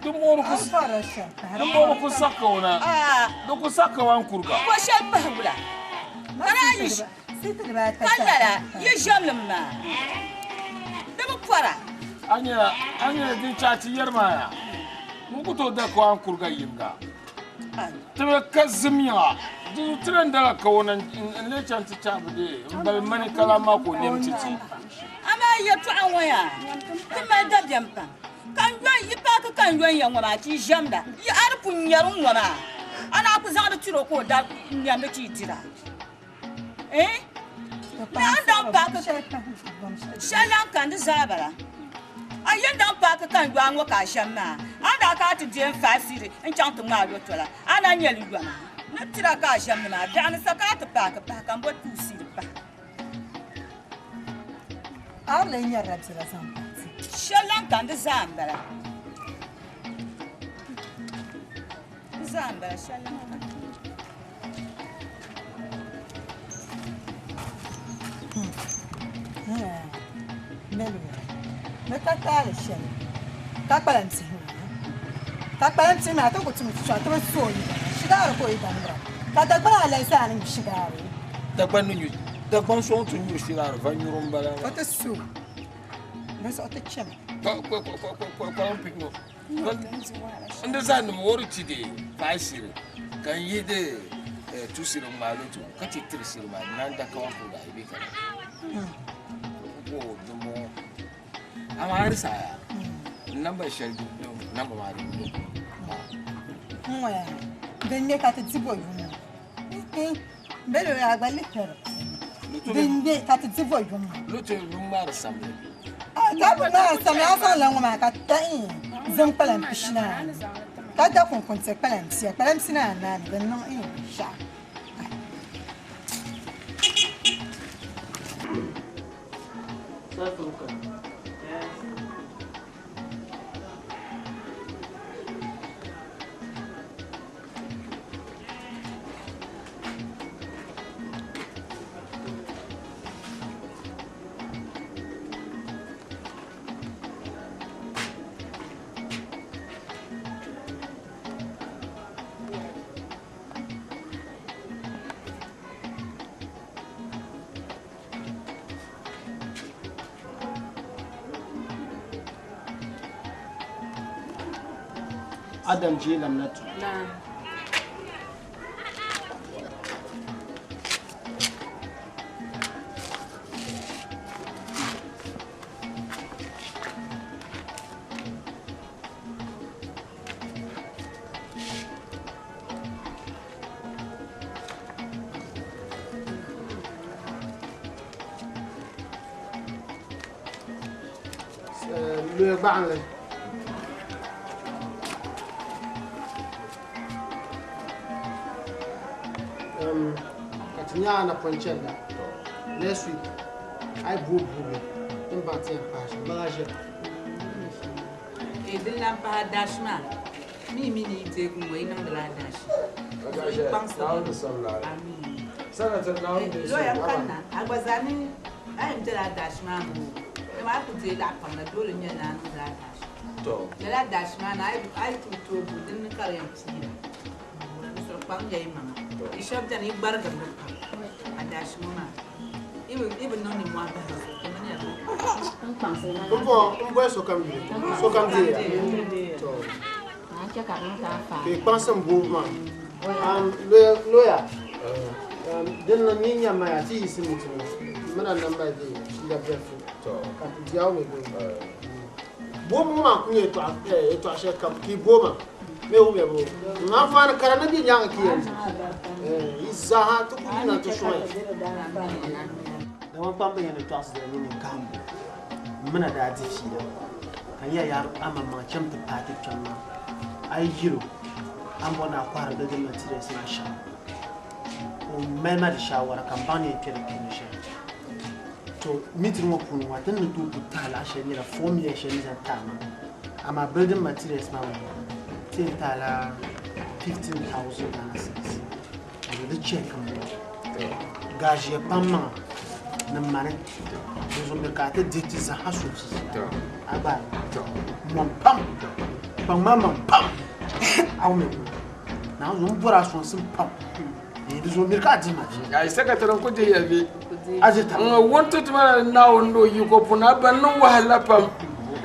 Di moori ku sakka o na. Di ku sakka wa n-kuriga. Ko shɛli pahi wula. Ka daa yi ka lala yi ʒɛmlim maa. Di bi pɔra. A nyɛla din chaai ti yɛri maa ya. Ŋun ku tooi da ka n-kuriga yinga. Tibi ka zim yiŋa. Di zuɣu ti ni dala kawana n-lee chaŋ ti chaai bi dee m-bali mani ka lan maa ka o nɛm ti ti. Amaa yɛtɔɣa ŋɔ yaa ti mali dabiɛm pam. Ka n yɔn yi paaki ka n yɔn ya ŋɔ maa ti yi ʒɛmda. Yi a di pun ŋmɛri ŋ-ŋɔ maa, a naa ku zaŋdi tiri o ka o da nɛmdi ti yi dira. Eh? Ni a daŋ paaki shɛli lan kani di zaa bala. A yɛn daŋ paaki ka n yɔ a ŋɔ ka a ʒɛm maa, a ni daa kana ti deei n 5 cedi n-chaŋ ti ŋmaai lɔtɔla, a na nya li yɔma. Ni tira ka a ʒɛm ni maa, biɛɣuni sa ka a ti paaki pahi ka m bo 2 cedi pahi. A di lee nyarila biɛla zaŋ pahi ti. Shɛli lan kani di zaa m-bala. zaa n-bala shɛli lan kani. Ni ka taali shɛli ka kpalim tihi maa ka kpalim tihi maa ti ku tum shɛli ti bi su o yidana shigaari ka o yidana mira ka Dagbana a lahi zaa ni nyu shigaari. Dagban ni nyu Dagban sɔŋ ti nyuri shigaari va nyuri n bala O ti su di zuɣu ti chɛmi. Kpalim pihi ŋɔ N di zaa nim wori ti de paai siri ka n yihi de tu siri ŋmaa loto ka ti tiri siri maa di naan da kawan kuriga ayi bee ka ko dimbɔŋɔ amaa di saaya n namba shɛli namba maa di n ŋɔya din nyɛ ka ti di bo yuŋ bɛ lo a gba lihiri din nyɛ ka ti di bo yuŋ loto yuŋ maa di samli Ka bi maa sami a zaŋla ŋɔ maa ka tahi zim kpalam pishi ni anu ka da kunkunti kpalam pia kpalam pia ni anahi mi din niŋ binshɛɣu. Adam je lamnatu. Loya gbaɣinli. Ka ti nya a napɔŋ chɛnda next week a yi booi buugi din baŋ ti yɛn pahi shɛm maŋa ʒiya. Eh, din lan pahi adashi maa mi mi ni yi deegi ŋɔ yi niŋdila adashi. Adashi, Naawuni sabila. Amin. Senator Naawuni Eh, lawyer n kanna a gba zaa ni a yɛn bela adashi maa ni o dama a ku deei laɣa pam la dole n-nyɛ ni a niŋdi adashi. To. Lala adashi maa ni a yi ti tooi bo din ni ka di yɛn piira. Di zuɣu kpaŋ ya yi maŋa. Yi shɛba beni yi gbarigiri li pam adashi ŋɔ maa. Yi bi niŋ nimmɔhi bahi di zuɣu, di mini ya N bɔŋɔ n bɔli sokam yuli sokam deeya to ka yi kpaŋsi n boobu maa lawyer din niŋ ni nya maya ti yiɣisi meeting ŋɔ mina n na mali di fiila biɛlifu ka ti diawo mi boobu ŋɔ maa ku nyɛ yɛltɔɣa shɛli kam ka yi booi ma mi wumya bo n anfaani kara ni bɛ nyaanga ka yɛn di yi zaaha ti ku yina ti sɔŋ ya. Dama kpamba yɛn ni tɔɣisi dali mini kahimbu m mina daa di fiila ka n yɛli yaa amaŋmaŋ cham ti paai ti kpɛm maa a yi yir o a ni bɔri ni a kɔhiri building materials maa shɛm ka o mali ma di shaawara ka m baŋ ni yɛn kpe di puuni shɛm. To meeting ŋɔ puuni ŋɔ ti ni tooi ku tahi laɣ shɛli nyɛla 4 million shɛli ni zaŋ tahi maa amaa building materials maa ŋɔ ti yɛn tahi la 15,000 Ghana cedis ka di check m bɔŋɔ gaaʒiya pam maŋa ni mani di zuɣu mi ka a ti dihi ti zaha so a gba mɔm pam kpaŋ maa maŋ pam a wumi Naawuni zuɣu m bɔri a sɔŋsim pam Di zuɣu miri ka a dihi ma vi. Ayi sakatare n ku dihi ya vi. A ʒi taba. N wun ti tuma Naawuni ni o yiko puuni a ba n niŋ wahala pam.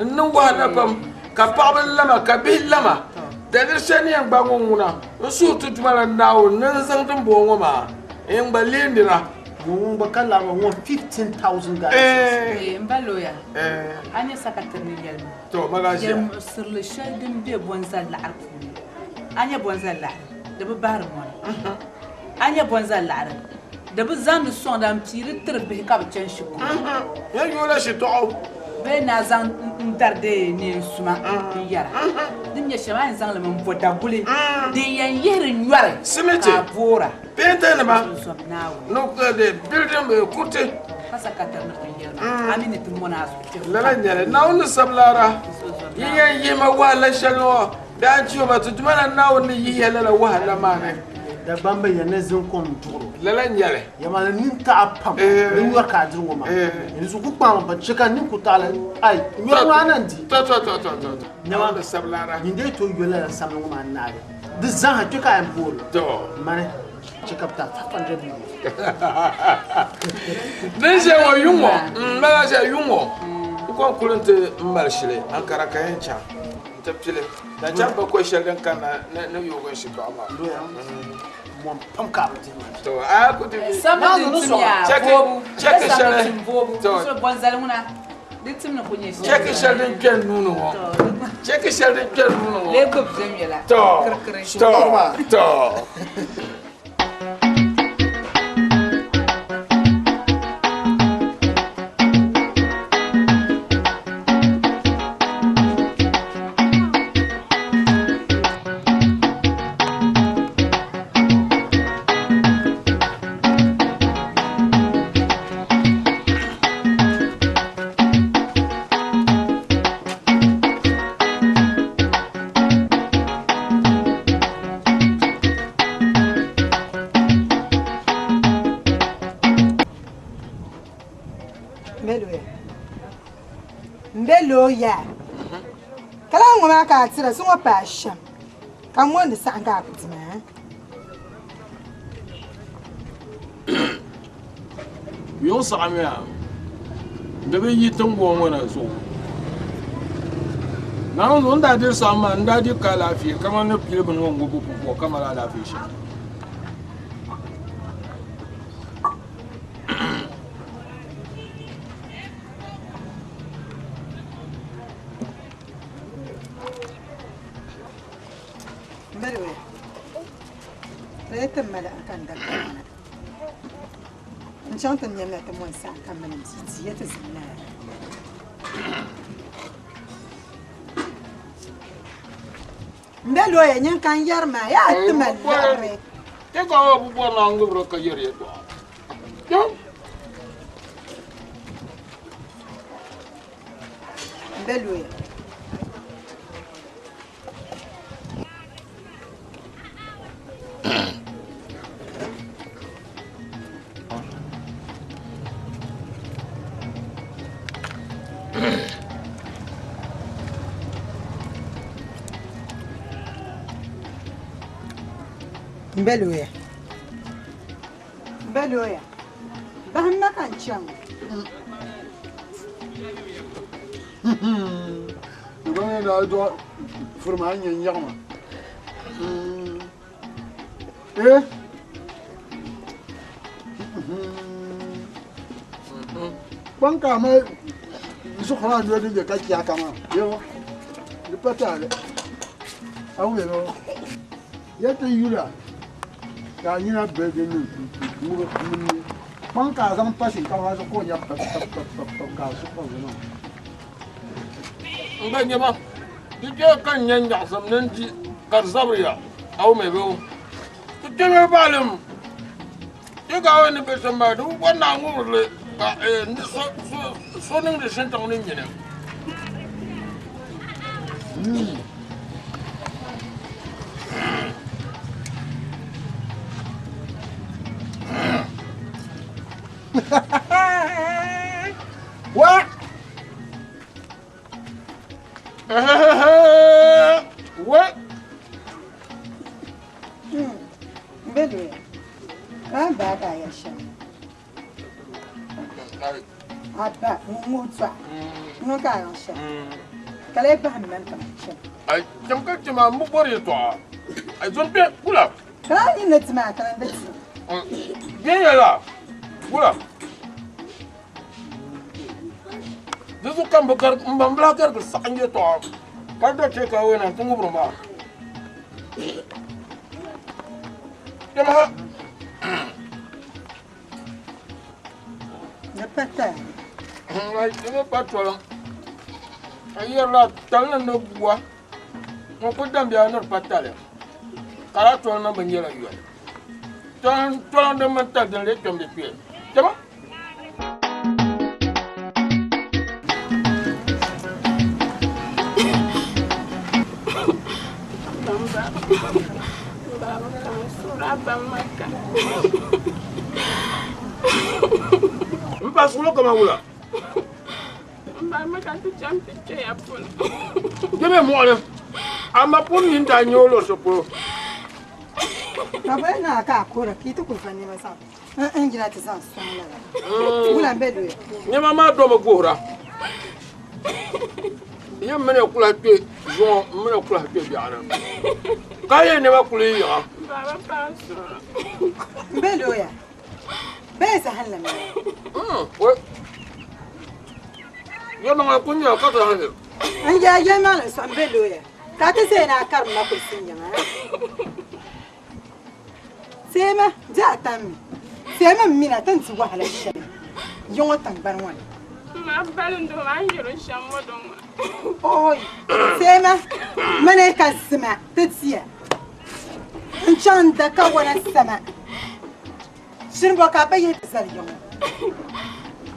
N niŋ wahala pam ka paɣaba lama ka bihi lama. Daliri shɛli ni yɛn gbaai ŋɔ ŋuna n suhu ti tuma la Naawuni ni n zaŋ din bɔŋɔ ŋɔ maa n gba leei nira. Ŋun gba ka lariba ŋɔ 15,000 Ghana cedis. N ba looya, a nyɛ sakatare ni yɛli ma. To, magaʒia. Yɛlimuɣisirili shɛli din be bɔnzali laɣiri puuni, a nyɛ bɔnzali laɣiri? Di bi bahiri mɔni. A nya bɔnzali laɣiri, di bi zaŋdi sɔŋda m-piiri tiri bihi ka bɛ chani shikuru. Yɛn yoola shitɔɣu. Bee ni a zaŋ n dari deei neen suma n-yɛra. Din nyɛ shɛm, a yɛn zaŋ li mi m-bo daguli din yɛn yihiri nyɔri ka a boora. Peenta nima, Zom Naawuni. no de building kuriti. Ka sakatari ni ti yɛli ma, a mi ni ti mɔni a zuɣu kpɛbu. Lala n-nyɛ li. Naawuni ni sabi laara, yi yɛn yihi ma wahala shɛli ŋɔ. Daa n-chi o ma, ti Duuma la Naawuni ni yihi ya lala wahala maa ni. Dagbamba ya ni zin kom duɣiri o. Lala n-nyɛ li. Yɛma ni nini taɣa pam ni nyɔri ka a diri ŋɔ maa. N zuɣu ku kpaŋmi pa chɛ ka nini ku taɣi li ai nyɔri maa na n-di. Tɔ tɔ tɔ tɔ tɔ. Nɛma Di sabilara. nyin dee tooi yoli lala samli ŋɔ maa naagi. Di zaaha kpe ka a yɛn boori li. Tɔ. Mani chɛ ka bɛ ti a 500 million. Din ʒiya ŋɔ yuŋ ŋɔ, m bala ʒiya yuŋ ŋɔ, n kɔŋ kuli nti mali shili Ankara ka yɛn chaŋ nti pili dan chaŋ bakɔi shɛli din kanna ni yoogi n shitɔɣu maa. Mɔm pam ka a bi dihi maa. To, a ku ti mi. Samli din tim yaa voobu. Chɛki shɛli. Samli tim voobu. So bɔnzali ŋuna di tim ni ku nyɛ shɛli. Chɛki shɛli din kpɛ nuu ni ŋɔ. Chɛki shɛli din kpɛ nuu ni ŋɔ. Lee gbubi viɛnyɛla. To, Kirikiri. to, to. N be looya ka lahi ŋɔ maa ka a tira so ŋɔ paai shɛm ka n ŋɔ ni saɣim ka a ku di maa. Yuŋ saɣimiya di bi yi tiŋgbɔŋ ŋɔ na zuɣu. Naawuni zuɣu n daa diri saɣim maa n daa di ka alaafee kaman ni pili bini ŋɔ ŋubbu pumpɔŋ ka mali alaafee shɛm. N chaŋ ti nɛmla ti mɔni saha ka mini m bia di ya ti zim naa. M be looya nyin ka n yɛri maa yaa ti ma liɣiri. Ti ka o bi bɔri ni a ŋubiri ka yɛri yɛtɔɣa. M be looya. M be looya. M be looya. Bahim ma ka n chaŋ. Di gba nyɛ daa dɔɣi firima a nyɛ nyaɣima. Eh? Kpaŋ ka a mali zuɣuraa noli din be ka chɛ a ka maa. Yɛmo, di pa taali. A wum yɛlo, ya ti yula ka a nyina biligi niŋ ŋubi mini kpaŋ ka a zaŋ pa shinkaafa zuɣu ka o nya pap pap pap pap pap ka a suhu pam niŋ. N gba nyɛ ba, di chɛ ka n nya nyaɣisim ni n di ka di zabiri ya, a wum yɛlo, ti kpɛmi baalim. Ti ka o ni be shɛm maa, di bi bɔri ni a ŋubiri li ka so niŋdi shintiŋ ni nyini. Wa! Wa! M be looya. Ka a ba ka a yɛli shɛm. A ba ŋun ŋuhi tɔɣa ŋun ka a niŋ shɛm. Ka lee bahim mani ka man chana. Ai, cham ka chɛ ma, m bi bɔri yɛtɔɣa. Ai, zom kpe, kula. Ka a yi ni ti maa ka di ti. Viɛnyɛla, kula. Di zuɣu ka m bi garigi, m ba m bi lahi garigi saɣim yɛtɔɣa ka da chɛ ka o na nti ŋubiri ma. Kpɛma ha. Di pa tali. Di mi pa toliŋ. Ka yɛrila tali ni ni bua. Ŋun ku dambiya ni di pa tali. Ka laa toli niŋ bi nyɛla yoli. Toliŋ din mini tali din lee kpɛm di kpee. Kpɛma. Abba maka. N pa suɣulo kaman wula? N ba maka ti chaŋ ti kpeya polo. Di mi mɔɣili, a ma pun mi n daa nya o luɣ shɛli polo. Ka boli naa ka a kuhira ka yi ti kuli va nɛma zaŋ n yina ti zaŋ sɔŋ lala. Wula m-be luya? Nɛma maa domi guhira. Yi mini kulahi kpe zuŋɔ m mini kulahi kpe biɛɣuni ka yi nɛma kuli yi yiŋa. Baba paai suɣulo. M be luya? Bee zahinli m-bala? Yɛlimaŋli kuli nyɛla ka zahinli. N yɛla yɛlimaŋli n-sɔɣi m be luya ka a ti zaya ni a karim ma kulisi yiŋa. Teema di a tam mi. Teemi m mina ti ni di wahala shɛli yi ŋɔ tiŋgbani ŋɔ ni. Ma balindi o maa n yɛri o shɛm ŋɔ dɔŋ maa. Oi! Teema mini ka zima ti diya n-chaŋ n-da kawana sama. Shini bɔ ka a pa yihi ti zali ya ŋɔ?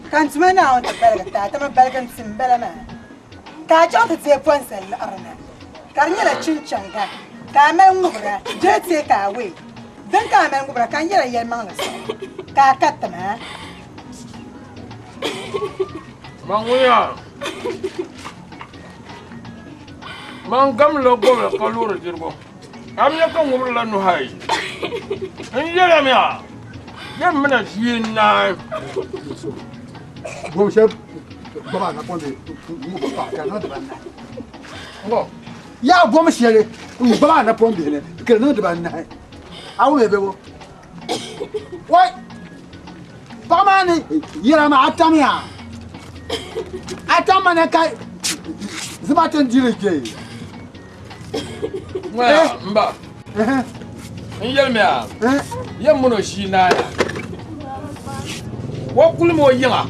Ka n Duuma Naawuni ti baligi ti a, ti mi baligi n-ti m-bala maa. Ka a chaŋ ti deei pɔnsa liɣiri na, ka di nyɛla chinchaŋga ka a mali ŋubira bee take away din ka a mali ŋubira ka n yɛla yɛlimaŋli zuɣu ka a ka ti ma. Man ŋun yaa, man gamla gomli ka loori dirigu. A mi ka ŋubirila nuhi ayi. N yɛla mi a, yɛn mina ʒii n-naai. Gom shɛli gbubi a napɔŋ bee ŋubi paɣa ka di niŋ dibaanahi. Ŋɔ. Yaa gom shɛli n-gbubi a napɔŋ bihi ni ka di niŋ dibaanahi. A wum ya bebo? Wai! Paɣa maa ni yɛra maa a tamya. A tam ma na ka zima ti n-diri kpe. Ŋɔya m ba n yɛlimi a yɛn mini o ʒii naaya o kulimi o yiŋa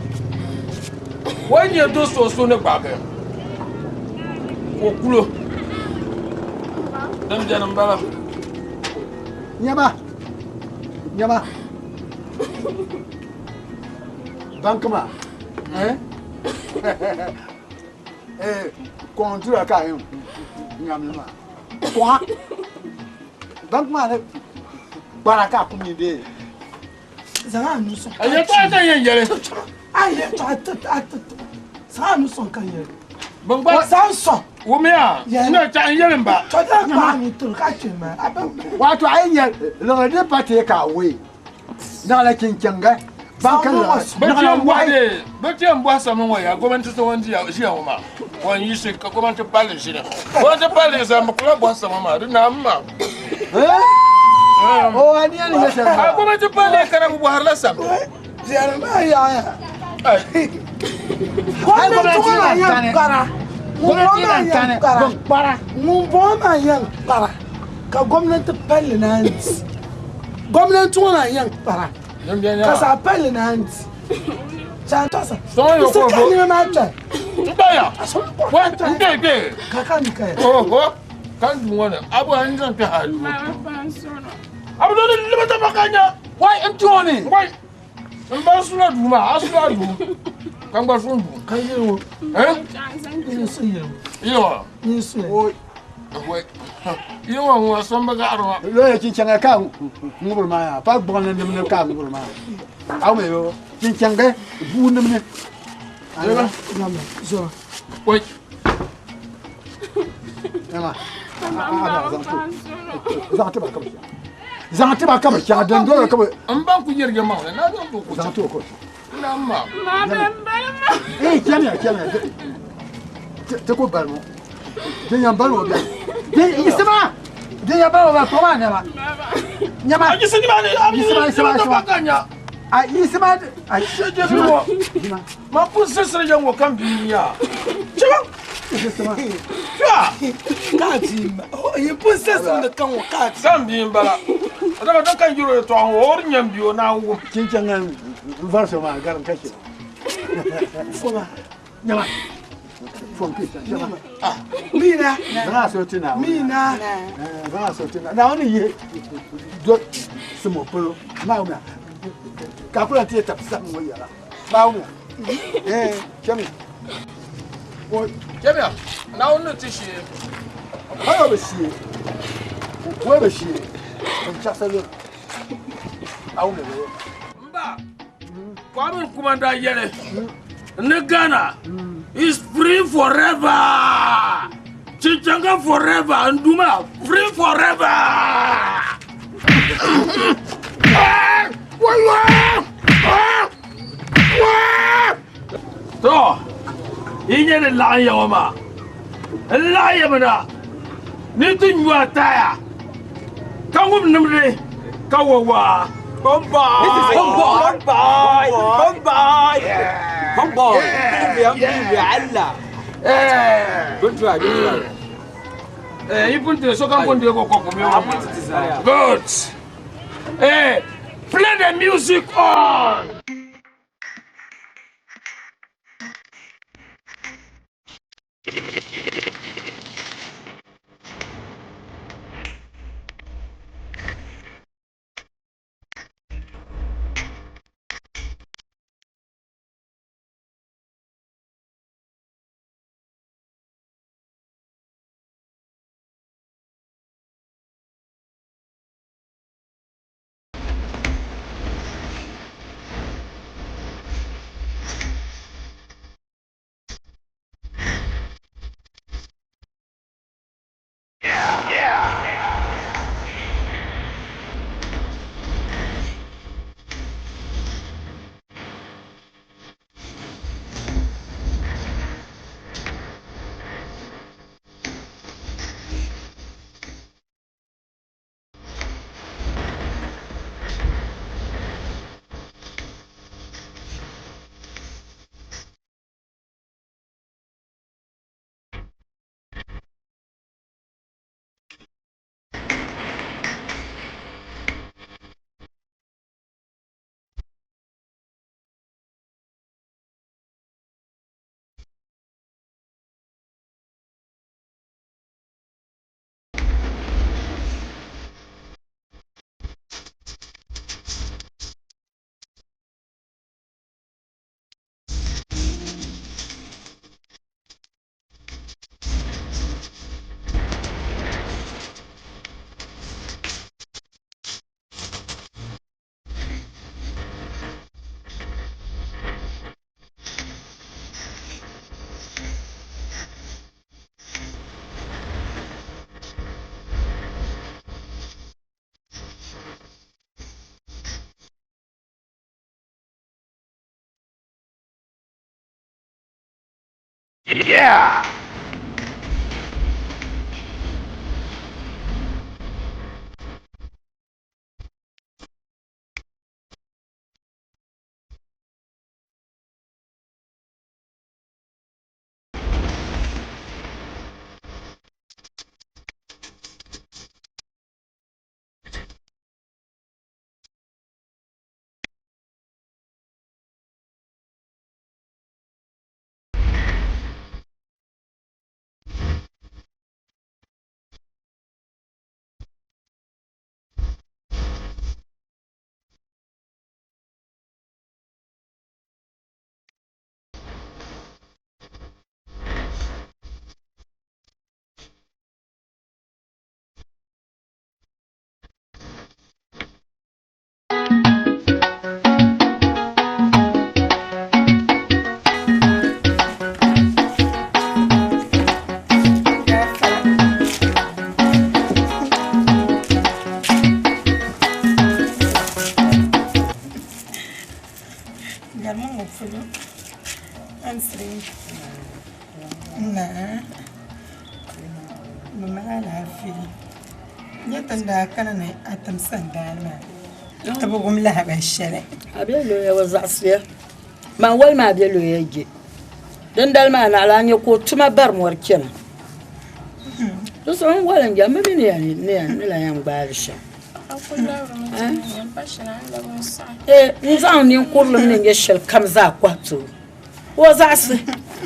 o ni nyɛ do so so ni gbaagi ka o kulo din beni m-bala. Nyama nyama banki maa Kɔŋ dura ka a yɛn nyamli maa kɔŋa banki maa ni kpara ka a ku mi bee. Zaŋ a nuu sɔŋ. A yɛltɔɣa ka n yɛn yɛli. A yɛltɔɣa ti a ti ti zaŋ a nuu sɔŋ ka n yɛli. Bin gba zaŋ sɔŋ. Wumiya n na chaɣ n yɛli n ba. Tɔ daa kpaai a nuu tiri ka chɛ ma a ba. Wato a yi nyɛ liɣiri din pa takeaway naɣila chinchaŋga banki liɣiri naɣila wahi. Bɛ ti yɛn bɔhi sami ŋɔ ya gomnanti so ŋun ʒiya ŋɔ maa o ni yiɣisi ka gomnanti palli ʒini gomnanti palli zaa bɛ kula bɔhi sami maa di naami maa. O a ni yɛli nyɛ shɛli maa. Gomnanti palli kana bɛ bɔhirila sami. Biɛri maa yaɣiya. Gomnanti ŋɔ maa yɛn kpara. Ŋun bɔŋɔ maa yɛn kpara ka gomnanti palli naan di. Gomnanti ŋɔ maa yɛn kpara ka zaɣ palli naan di. Loya chinchaŋa ka ŋubiri maa yaa pa gbuɣinli nim ni ka ŋubiri maa a wum yo chinchaŋga buu nim ni zaŋ tiba ka bi chaŋ zaŋ tiba ka bi chaŋ din doli ka bi n ban ku yɛrigi maŋli na zaŋ ti ku zaŋ ti ku na ma ee chɛmiya chɛmiya ti ku balimo din yɛn balimo bɛni din yiɣisima din yɛn balimo bɛni kpɔŋ maa nɛma nɛma yiɣisima yiɣisima yiɣisima a yiɣisima a yiɣisima ma pun siɣisiri ya ŋɔ kam bia nya chɛba yiɣisima ka ti yi pun siɣisiri ni ka ŋɔ ka ti kam bia n bala dama din kan yɛro yɛltɔɣa ŋɔ o di nyɛ n bia o naan wum chinchaŋa n vari so maa garim ka chɛ foma nyama fom kpe nyama mina zaŋ a so ti Naawuni mina zaŋ a so ti Naawuni yihi do simo polo Naawuni ka ku lan ti yɛ tabi sahim ŋɔ yɛla Naawuni chɛmi chɛmiya Naawuni ni ti shee o bi shee o bi shee n chaɣisa lori. Mba, Kwame Nkrumah daa yɛli ni Ghana is free forever. Chinchanga forever, Nduma free forever. To, yi nyɛ ni laɣim ya ŋɔ maa, n laɣim ya mi na ni ti nyu ataya ka ŋub nimdi ka wa waa. Bombay! Bombay! Bombay! Bombay! Don't try, don't try. Eh, yi pun deei sokam pun deegi o kɔpu mi o. Good. Eh, play the music on. Yeah! Nyɛ ti ni daa kana ni a tim sandaani maa ti bi wum lahabali shɛli. A be looya o zaɣisiya. Man wali maa be looya je. Dindali maa naɣila a nya ka o tuma bari mɔri chana. Di zuɣu n wali n je, m bi mi ni ni lan yɛn gbaai li shɛm. Ee, n zaŋ ninkurilim ni nyɛ shɛli kam zaa kɔhi ti o. O zaɣisi,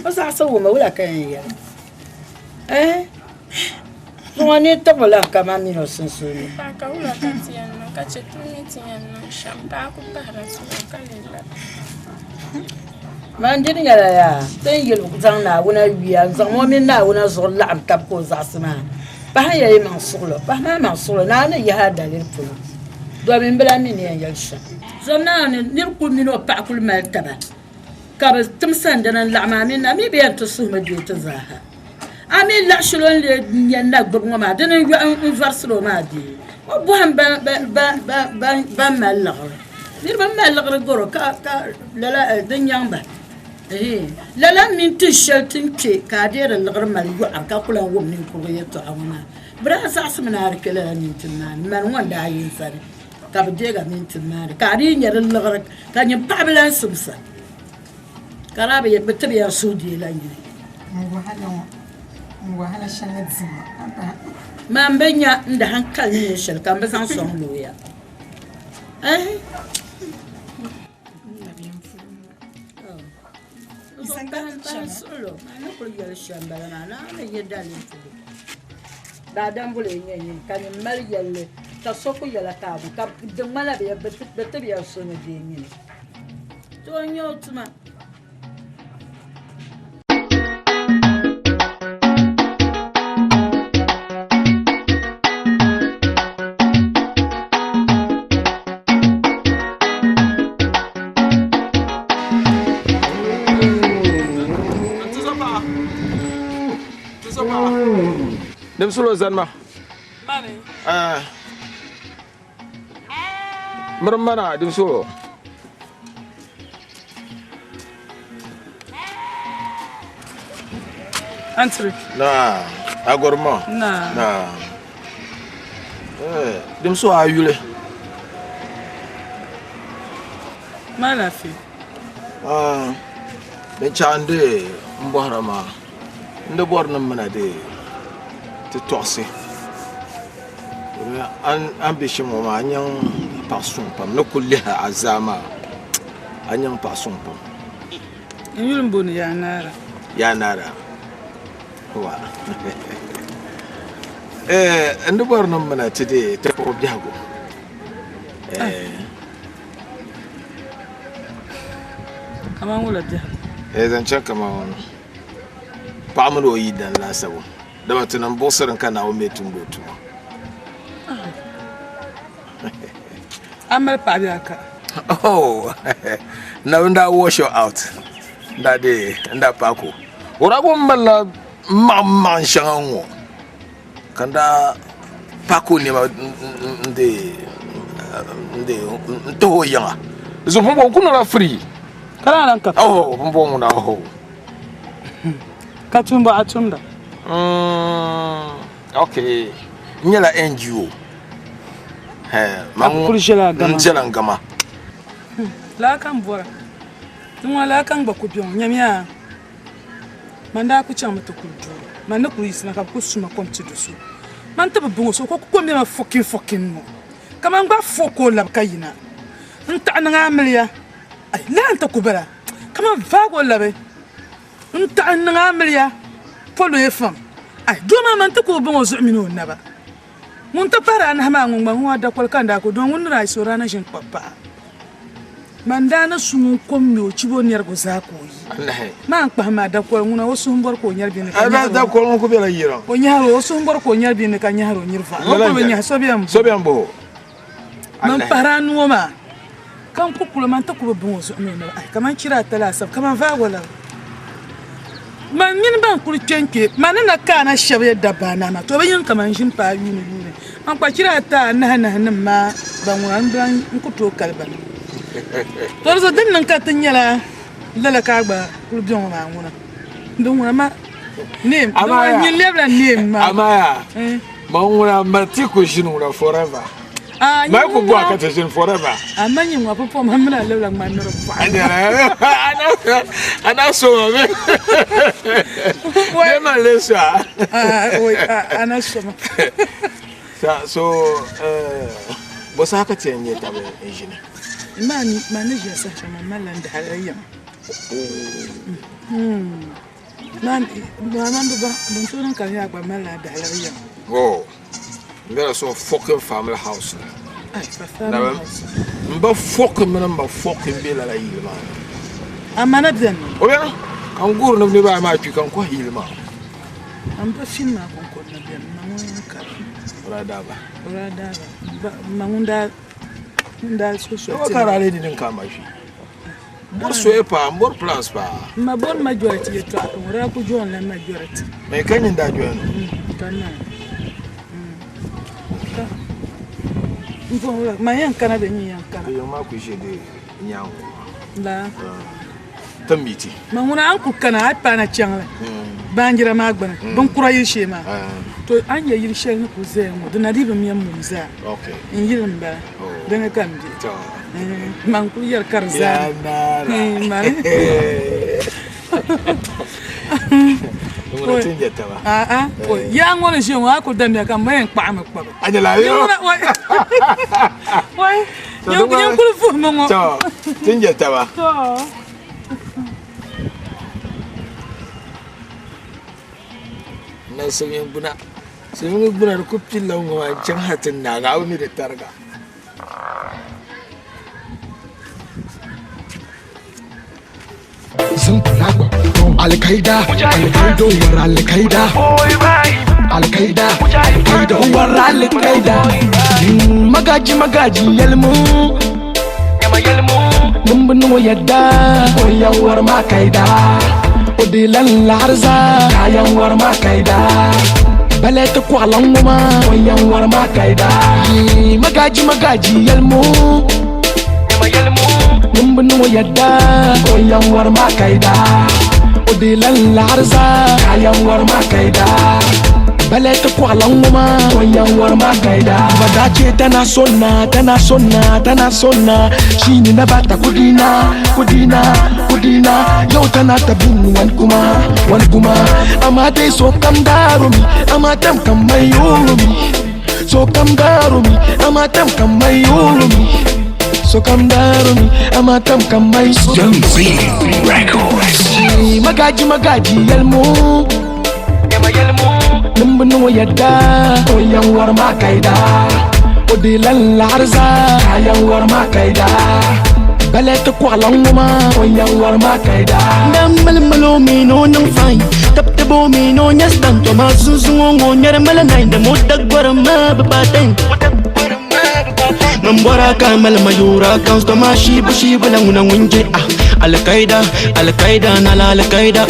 o zaɣisi wummi wula ka yɛn yɛli? Eh, zuŋɔ ni tibi lan ka ma mini o sunsuuni. Paɣa ka wula ka ti yɛn niŋ ka chɛ ti mi ti yɛn niŋ shɛm ka a ku pahira zuɣu ka lee la. Man dini nyɛla yaa, ti ni yuli zaŋ Naawuni yuya n-zaŋ o mini Naawuni zuɣu laɣim tab ka o zaɣisi maa, pahi ya yi maŋ suɣulo, pahi maa maŋ suɣulo, Naawuni ni yihi a daliri polo. Domin bi lahi mi ni yɛn yɛli shɛm. Zom naa ni nir kul mini o paɣa kul mali taba, ka bɛ tim sandana n-laɣim a mini a mi bɛ yɛn ti suhimi deei ti zaaha. A mi laɣ shɛli o ni lee yɛn na gbibi ŋɔ maa, dini n-yɔhi n-varisiri o maa bee? O bɔhim ban mali liɣiri. Niriba mali liɣiri garo ka lala di nyaŋ ba. Lala mini tin shɛli ti ni kpe ka a deeri liɣiri mali yɔɣiri ka ku lan wum ninkurugu yɛtɔɣa ŋɔ maa. Bɛ daa zaɣisimi ni a di kpe lala mintin maa ni. Mani ŋɔ n-daa yi n sani ka bɛ deeg a mintin maa ni ka a dii nya di liɣiri ka nyin paɣiba lan simsa ka daa bi ti bi yɛn suhu deei la nyini. Man bi nya n di hankali ni nyɛ shɛli ka m bi zaŋ sɔŋ looya. Daadam buli n-nyɛ nyini ka nyin mali yɛlli ka so ku yɛla ka a bi ka di ŋmanila bɛ tibiya so ni deei nyini. To n-nyɛ o tuma. Nimsilo zani ma. Miri mana dimsilo. Antiri. Na agorma. Na. Na. Eh, dimso a yuli. Ma lafi. Ah. Din chaŋ di n bɔhira maa n di bɔri ni mina di ti tɔɣisi a ni be shɛm ŋɔ maa a nyaŋ paɣ suŋ pam ni kuli lihi a zaa maa a nyaŋ paɣ suŋ pam. N yuli m-booni Yaanaara. Yaanaara wa n di bɔri ni m mina ti di ti kpuɣi biɛhigu. Kaman wula biɛhigu? Zaŋ chaŋ kaman paɣa mini o yidana laasabu. Dama ti niŋ buɣisiri ka Naawuni mi tumdi o tuma. A mali paɣa bee a ka? Oh, Naawuni daa wash you out. N daa dee, n daa paaki o. O daa kuli malila maɣim maɣim shɛŋa ŋ-ŋɔ ka n daa paaki o nɛma n-dee n-tahi o yiŋa. Di zuɣu pumpɔŋɔ n kuli niŋla free. Ka lana lan ka paɣa? Oh, pumpɔŋɔ ŋuna, oh. Ka tuumba a tumda? Ok, n nyɛla NGO. A kuli ʒɛla a gama? N ʒɛla n gama. Laa ka n bɔra. Di ŋɔ laa ka n gba ku be ŋɔ. Nyamiya, man daa ku chaŋmi ti kuli duu. Man ni kuli yiɣisina ka bɛ ku su ma kom ti du so. Man ti bi bɔŋɔ so ka o ku kom bɛ ma fucking fucking ŋɔ. Ka man gba fo ka o labi ka yina. N taɣi niŋ amiliya. Ai, laa n-ti ku bala. Ka man vaagi o labi. N taɣi n niŋ amiliya polo ye fam. Ai, doo maa man ti ku o baŋ o zuɣu mini o naba. Ŋun ti pahiri anahi maa ŋun gba ŋun a dakoli ka n daa ku dɔn ŋun ni daa yiɣisi o daa na ʒini kpabi paɣa. Man daa ni su ŋun kom mi o chibo nɛrigu zaa ka o yi. Maa n kpahim a dakoli ŋuna o suhu m-bɔri ka o nyari bini ka nyɛhiri o. Dakoli ŋun ku bela yiriŋ. O nyɛhiri o, o suhu m-bɔri ka o nyari bini ka nyɛhiri o nyiri vaɣa. O kuli bi nyɛhi so bɛn So bɛn bo. Man pahiri a nuu maa ka n ku kuli man ti ku bi baŋ o zuɣu ni o naba. Ai, kaman chira ata laasabu, kaman vaagi o lala. Man mini ban kuli kpe n-kpe, man ni na kaana shɛba ya dabba anahi maa, to bɛ yiŋ kaman ʒini paai yuuni yuuni. Man kpa chira ata anahi nahi nim maa ban ŋuna n bilan n ku tooi kali ba ni. To di zuɣu din niŋ ka ti nyɛla lala ka a gba kuli be ŋɔ maa ŋuna. Din ŋuna ma neem, din ŋuna nyin lɛbila neem maa. Amaa yaa, Man ŋuna mali ti ku ʒini ŋuna forever. Mali ku bɔhi ka ti ʒini forever. A ma nyin ŋɔ pumpɔŋ man mini a lebila ŋmani ni di bɔɣi. A na so ma mi. Bee man lee so a? A na so ma. So bɔ saha ka ti yɛn nyɛ taba n-ʒini? Man ni ʒiya saha shɛli man malila n dahalali yiŋa. Man bi baŋ din tooi niŋ ka di nyɛ a gba malila a dahalali yiŋa. Oh, n bela so fucking family house ni. Ai, pa family house. M ba fucking mini m ma fucking be lala yili maa ni. A ma na beni? O beni. Ka n guhiri ni bɛ niriba ayi maa kpi ka n kɔhi yili maa. A m ba fini maa kɔŋko n-na beni, m ma ŋun kari. O daa daa ba. O daa daa ba. M ma ŋun daa. N daa so so Yɔba ka daa lee di din ka a ma ʒi. M bɔri soya paa, m bɔri plans paa. M ma bɔri majority yɛtɔɣa ka ŋɔ daa ku join la majority. Mɛ ka nyin daa join o? Ka naa. Ka n bɔŋɔ wula man yɛn kana bɛ nyin yɛn kana. Yiŋ maa ku ʒe di nyaaŋa ŋɔ maa. Laa. Ti miti. Ma ŋuna a ni ku kana a yi paana chaŋli baanjira maa gbuni binkura yili shee maa to a ni nya yili shɛli ni ku zaya ŋɔ di na dii bi mɛm mum zaa n yili m bala dini ka n be man kuli yɛri ka di zaa mani yaa ŋɔ ni ʒiya ŋɔ a kuli damya ka m ma yɛn kpaɣimi kpabi Nyin kuli vuhimi ŋɔ. To, ti ni je taba. To. Na silimiin gbuna. Silimiin gbuna di kuli pilila ŋɔ maa n-chaŋ ha ti naagi a bi mi di tariga. Al-Qaeda, Al-Qaeda, war Al-Qaeda. Al-Qaeda, Al-Qaeda, war Al-Qaeda. Magaji, magaji, yalmu. Mun bi niŋ o yɛda, o yan wari maa kaida. O deela n laɣiri zaa, ka yan wari maa kaida. Balɛ ti kɔɣila ŋɔ maa, o yan wari maa kaida. Magaji, magaji, yalmu. Ŋun bi niŋ o yɛda o yan wari maa kaida o deela n laɣiri zaa ka yan wari maa kaida balɛ ti kɔɣila ŋɔ maa o yan wari maa kaida ba daa che tana sonna tana sonna tana sonna shine na bata kudina kudina kudina yau tana ta bin wani kuma wani kuma amma dai so kam darumi amma tam kam mai yurumi so kam darumi amma tam kam mai yurumi so kam darumi amma tam kam mai Records. Magaji magaji yalmu Numbu yadda o yan war ma kaida o de lan larza kayan war ma kaida bale ta kwalan ma o yan war ma kaida Na malmalo mi no nang fine Tap tabo mi no nyas dan to ma zunzungo ngo nyar mala nine da mo dagwar ma babaten Mambora ka malma yura kan sto ma shibu shibu la nguna ngunje ah Al-Qaeda, Al-Qaeda na la Al-Qaeda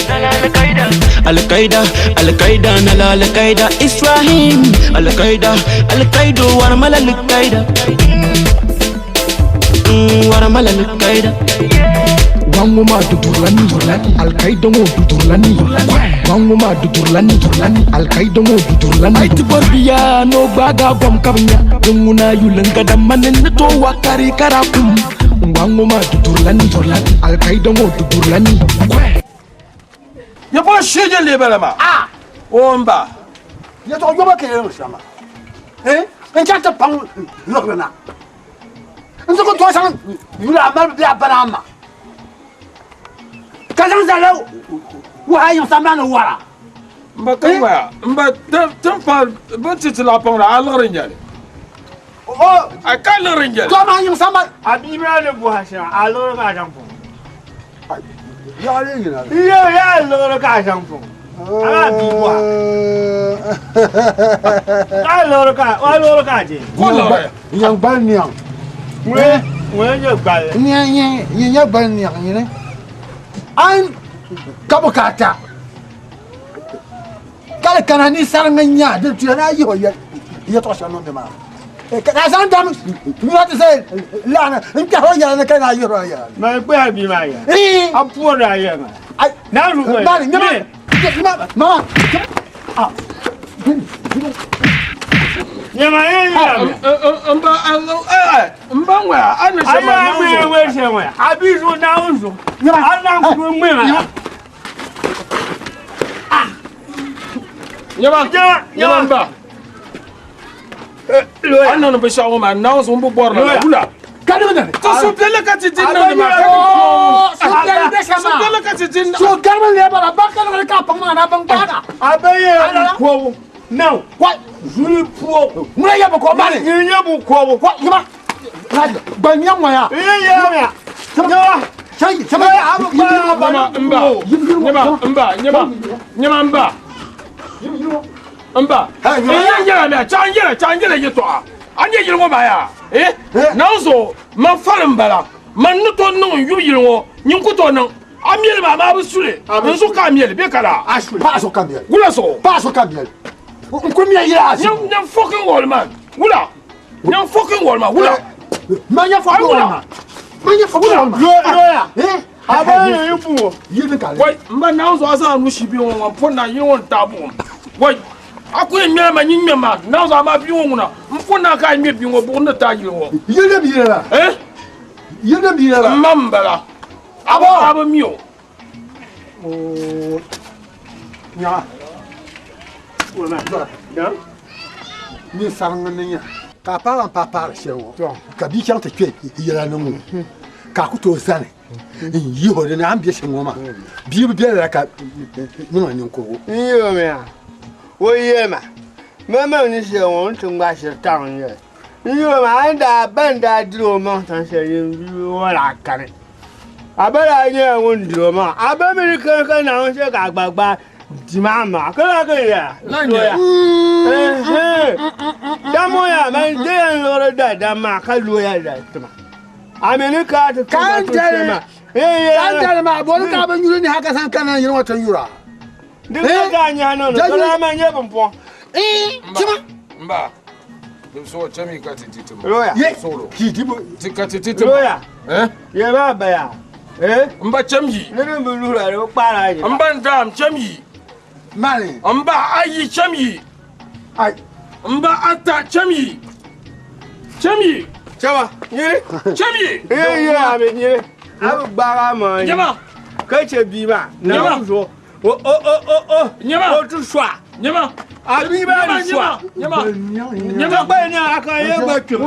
Al-Qaeda, Al-Qaeda na la Al-Qaeda Israhim Al-Qaeda, Al-Qaeda war mala Al-Qaeda War mala Al-Qaeda Wango ma dudurlani Al-Qaeda ngo dudurlani Wango ma dudurlani Al-Qaeda ngo dudurlani Ai ti barbiya no baga gwam kabnya Dunguna yulinga da manin na to wakari karakum Wango ma dudurlani Al-Qaeda ngo dudurlani Ya bɔ shege lebala ma. Ah! O n ba. Yɛtɔɣa yoba ka yɛli shɛm maa. Eh? N chaŋ ti paŋ liɣiri na. N ti ku tooi zaŋ yuli a mali bee a bana a ma. Ka zaŋ zali wuhi a yiŋ sambani ni wara. N ba ka ŋmaya. N ba tin pa bin ti ti laɣa paŋda a liɣiri n nyɛli. A ka liɣiri n nyɛli. To maa yiŋ sambani. A bia maa ni bɔhi shɛm a liɣiri ka a zaŋ puŋ. Yaɣali yina. Iye ya liɣiri ka a zaŋ puŋ. A maa bia bɔha. Ka a liɣiri ka a liɣiri ka a je. Nyaŋ gbali niɛŋ. Ŋun nyɛ gbali. Nyɛ gbali niɛŋ nyini. An ka bukaata. Kali kana ni sariŋ n nya di tuya na yihi o yɛtɔɣa shɛli niŋdi maa. Ka zaŋ dam yura ti say laɣani n kpɛhi o yɛla ni ka na yihi o yɛla. Ma kpɛhi a bia maa yɛla. A puhiri a yɛla maa. Naa zuɣu ka Mani, nyama, mama. Nyama ye yɛla mi. N ba n ba ŋmaya a ni shɛm maa A yi ŋmɛ shɛm ŋmaya. A bia zuɣu Naawuni zuɣu. A naan ku ŋmɛ maa. Nyama, nyama n ba. A niŋdi binshɛɣu ŋɔ maa Naawuni zuɣu n bi bɔri la wula. Ti suhupiɛlli ka ti di niŋdi maa ka di Suhupiɛlli bɛ shɛm maa. Suhupiɛlli ka ti di niŋdi. Suhupiɛlli mi bala ba ka liɣiri ka paŋ maa na bin gbaaga. A bɛ yɛ kɔbu. Naw. Zuli puo. Ŋuna yɛ bi kɔ mani. N yɛ bu kɔbu. Kɔ yima. Gba nyɛ ŋɔya. N yɛ yɛ ŋɔya. Nyama. Nyama n ba. Nyama n ba. Nyama. Nyama n ba. N ba. N yɛ yɛla mi a chaŋ yɛla chaŋ yɛla yɛtɔɣa. A nyɛ yili ŋɔ maa yaa? Eh? Naawuni zuɣu, man fali m-bala. Man ni tooi niŋ n yubu yili ŋɔ, nyin ku tooi niŋ. A meli maa, amaa a bi su li. N zuɣu ka a meli, bee ka laa? A su li. Paɣa zuɣu ka m meli. Wula zuɣu? Paɣa zuɣu ka m meli. N ku meli yili a zuɣu. Nyam fucking wall man. Wula? Nyam fucking wall man. Wula? Man nya fucking wall man. Man nya fucking wall man. Looya. A ba yi bu. Yili ka Wai, n ba Naawuni zuɣu a zaŋ a nuu shii bia ŋɔ ŋɔ m-pɔri na yili ŋɔ n-taai buɣim. Wai, a ku yɛn ŋmɛla ma nyin ŋmɛm maa. Naawuni zuɣu amaa bia ŋɔ ŋuna m-pɔri na ka a ŋmɛ bia ŋɔ buɣim ni taai yili ŋɔ. Yili din bi yili la. Eh? Yili din bi yili la. M ma m-bala. A ba a bi mi o. Nyaɣa. Nyin sariŋ ni nya. Ka a paɣa paɣa paɣiri shɛli ŋɔ ka bia chaŋ ti kpe yɛla ni ŋɔ ka a ku tooi zani n yihi o di ni a ni be shɛm ŋɔ maa bia bi be lala ka niŋ a ninkurigu. N yihi o mi yaa o yɛli ma mamaŋ ni shɛli ŋɔ n ti ŋmaai shiri taŋ n yɛli N yuli maa, a ni daa ba ni daa diri o maŋ tan shɛli yin wala kani. A ba daa nyɛla ŋun diri o maŋa. A ba mi ni kani ka Naawuni chɛ ka a gba gbaai di maa maŋa. Ka daa kani ya soya. Dama o yaa man di yɛn luɣiri daadam maa ka loya da tima. A mi ni ka a ti tum a tuun shɛli maa. Ka n tali maa, boli ka a bi nyuli ni hal ka zaŋ kana yili ŋɔ ti nyura. Di ka daa nyahi niŋdi ka daa man nyɛ bimpɔŋ. Tima. Mba, so chemi ka ti ti ti ma. Lawyer. Ye. Solo. Ki di bo. Ti ka ti ti ti ma. Lawyer. Eh? Ye ba baya. Eh? Mba chem yi. Ni din bi luhira di bi kpaara a nyina. Mba n daam chem yi. Mali. Mba ayi chem yi. Ai. Mba ata chem yi. Chem yi. Chema. Nyiri. Chem yi. Ye ye a bi nyiri. A bi gbaagi a maŋa. Nyama. Ka che bia maa. Nyama. Naawuni zuɣu. O o o o o. Nyama. O ti sɔa. Nyama. A bia maa ni sɔa. Nyama. Nyama. Ka gba ni a ka ye gba kpem.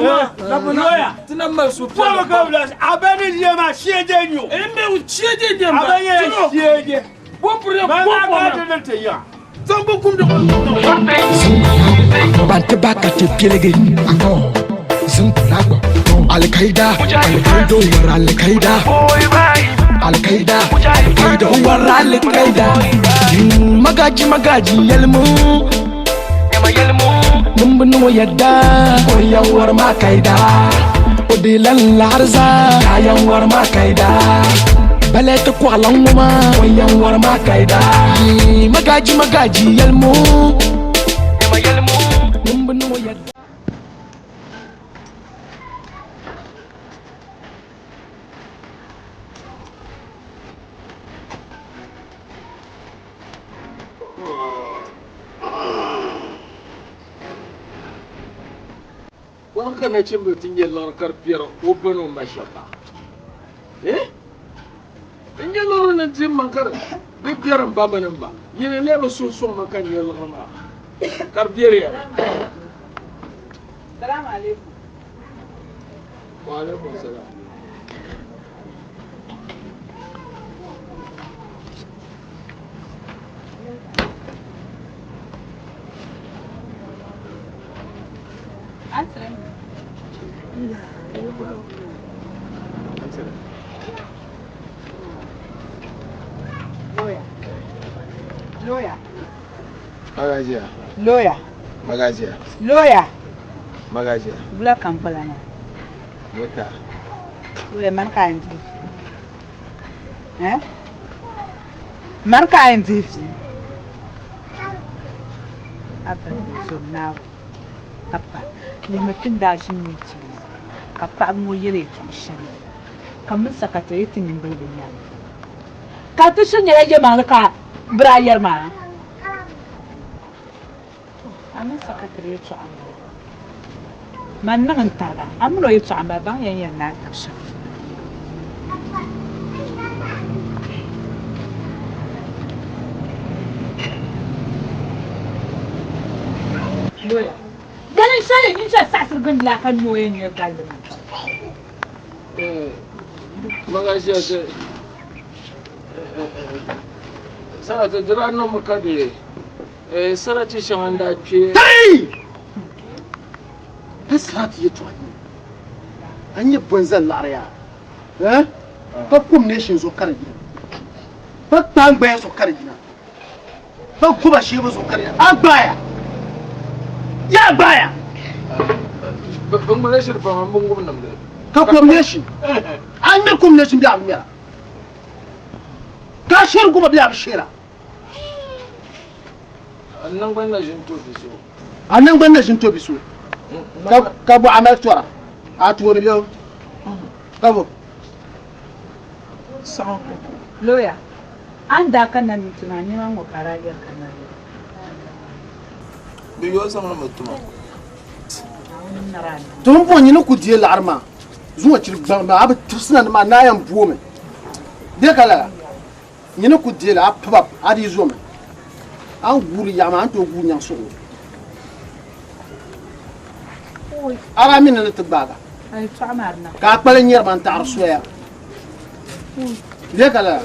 Lawyer. Ti na mali su Pɔbi ka bi lahi a ba ni ʒiya maa shee nyo. N bɛ shee je A ba nyɛla shee je. Bɔpuri Ba bɔpuri. maa ka ti ni ti yaɣa. Zambo kum de Banti ba ka ti piligi Al-Qaeda, Al-Qaeda, war Al-Qaeda Al-Qaeda, Al-Qaeda, war Al-Qaeda Magaji magaji yalmu Mun bi yadda Koyan war ma kaida Odilan larza Kayan war ma kaida Bale ta kwalan ngoma Koyan war ma kaida Magaji magaji yalmu Mun bi yadda Wani ka nachimbil ti nyɛ liɣiri ka di biɛri o ba ni o ma shɛba maa? Eh? N nyɛ liɣiri ni di ma ka di biɛri n ba mini n ma. Nyini n-lee bi suhi sɔŋ ma ka n nyɛ liɣiri maa ka di biɛri ya. Salaam alaikum. Wa alaikum salam. Lawyer. Lawyer. Magajiya. Lawyer. Magajiya. Lawyer. Magajiya. Bula Kampala na. Mota. Lawyer man ka yɛn di. Eh? Man ka yɛn di. Abba zom naawu. Abba, lihimi ti ni daa ʒini minti ŋɔ ka paɣiba ŋɔ yɛli yɛtɔɣ shɛli ka m mini Sakatɛ yi ti nyimbili bɛ nyaaŋa. Ka ti shiri nyɛla yɛlimaŋli ka bɛ daa yɛri maa? To, a mini Sakatɛri yɛtɔɣa m-bala. Man niŋ n tariga, a min o yɛtɔɣa m-bala, baŋ ya ni yɛn naai tab shɛm. Loya. Galin shɛli nyin shɛli saɣisiri gindi la ka noo yɛn nyɛ galli maa. Magajiya ti sarati di daa niŋmi ka di sarati shɛŋa n daa kpe. Pa sarati yɛtɔɣa n-nyɛ a nyɛ bɔnzali laɣiri yaa eh? Pa kum nation zuɣu ka di yina pa kpaangbaya zuɣu ka di yina pa goba sheebu zuɣu ka di yina a gbaaya yaa gbaaya. Bɛ ŋmɛla shiri pam a bi ŋubi nimdi. Ka kom leeshi. A ŋmɛri kom leeshi bɛ a bi ŋmɛra. Ka a shɛri guba bɛ a bi shɛra. A naŋgbani na ʒini to bi so. A naŋgbani na ʒini to bi so. Ka bɔ a mali tɔra. A tooni bɛ ka bɔ. Sɔŋ looya a ni daa kanna ni ti maa nɛma ŋɔ ka a daa yɛri ka na yɛli. Bɛ yo zaŋ li mi tuma. To n bo nyini ku deei laɣiri maa zuŋɔ chiri gbaŋ maa a bi tibisina ni maa naa yɛn boomi bee ka lala nyini ku deei li a piba a dii zomi a ni guuri yaɣa maa a ni tooi guui nyaŋ suɣulo a daa mi ni ni ti gbaaga ka a kpali nyɛri ba n taɣari soya bee ka lala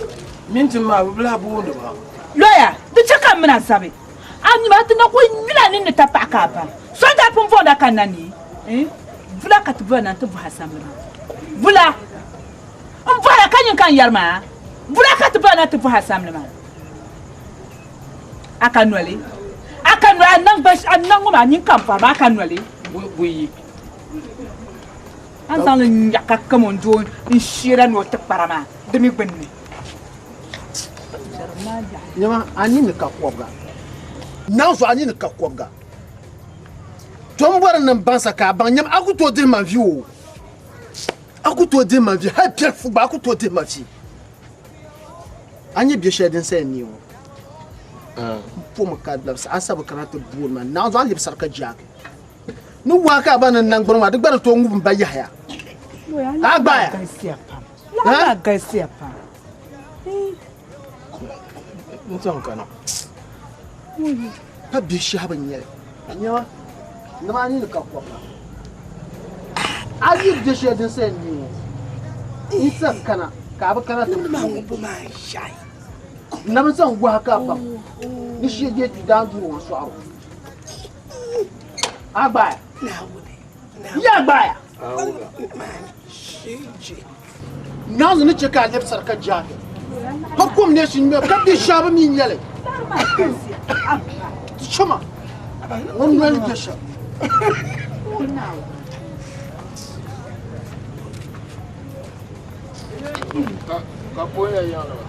minti maa bi lahi boondi ba Lɔya, di chɛ ka m mini a zabi. A mi maa ti na kul yul a ninni tapaɣa ka a baŋ. So n-daa pun booni a ka na ni, eh, Vula ka ti boli na nti bɔhi a samli maa. Vula! M bɔhir a ka nyin ka n yɛri maa? Vula ka ti boli na nti bɔhi a samli maa. A ka noli? A ka noli? A naŋgban a naŋ ŋɔ maa nyin ka m bɔhiri maa, a ka noli? Buyi. A ni zaŋ li nyaɣi ka kam o ni doo n-sheera ni o tikpara maa, di mi gbunni. Nyama a nini ka kɔbiga. Naŋzuɣu a nini ka kɔbiga. To m bɔri ni n baŋsa ka a baŋ nyama a ku tooi dihi ma vi o. A ku tooi dihi ma vi hali piɛlifu gba a ku tooi dihi ma vi. A nya biɛ shɛli din saya ni ŋɔ. M pomi ka labisi a sabi kana ti booni ma naŋzuɣu a ni lebisiri ka jaagi. Ni waa ka a ba ni naŋgbuni maa di gba ni tooi ŋubi m ba Yahaya. A gbaaya. Laɣa maa galisiya pam. N zaŋ kana. Pa bihi shɛhi bi nyɛli. Nyama, nima a nini ka kɔbira. A yi bɛ shɛli din sa yɛn neei ŋɔ, n sa kana ka a bi kana ti puuni. N na bi zaŋ wahi ka a baŋ ni shee je ti daan duri ŋɔ sɔɣibu. A gbaaya. Ya gbaaya. Naawuni ni chɛ ka a lɛbi sarika jaagi, ka kom neesim ŋmɛbu, ka bɛ shɛba mi nya li. Ti chɛ ma ŋun noli bɛ shɛm. Ka boonya yaŋ ni ba.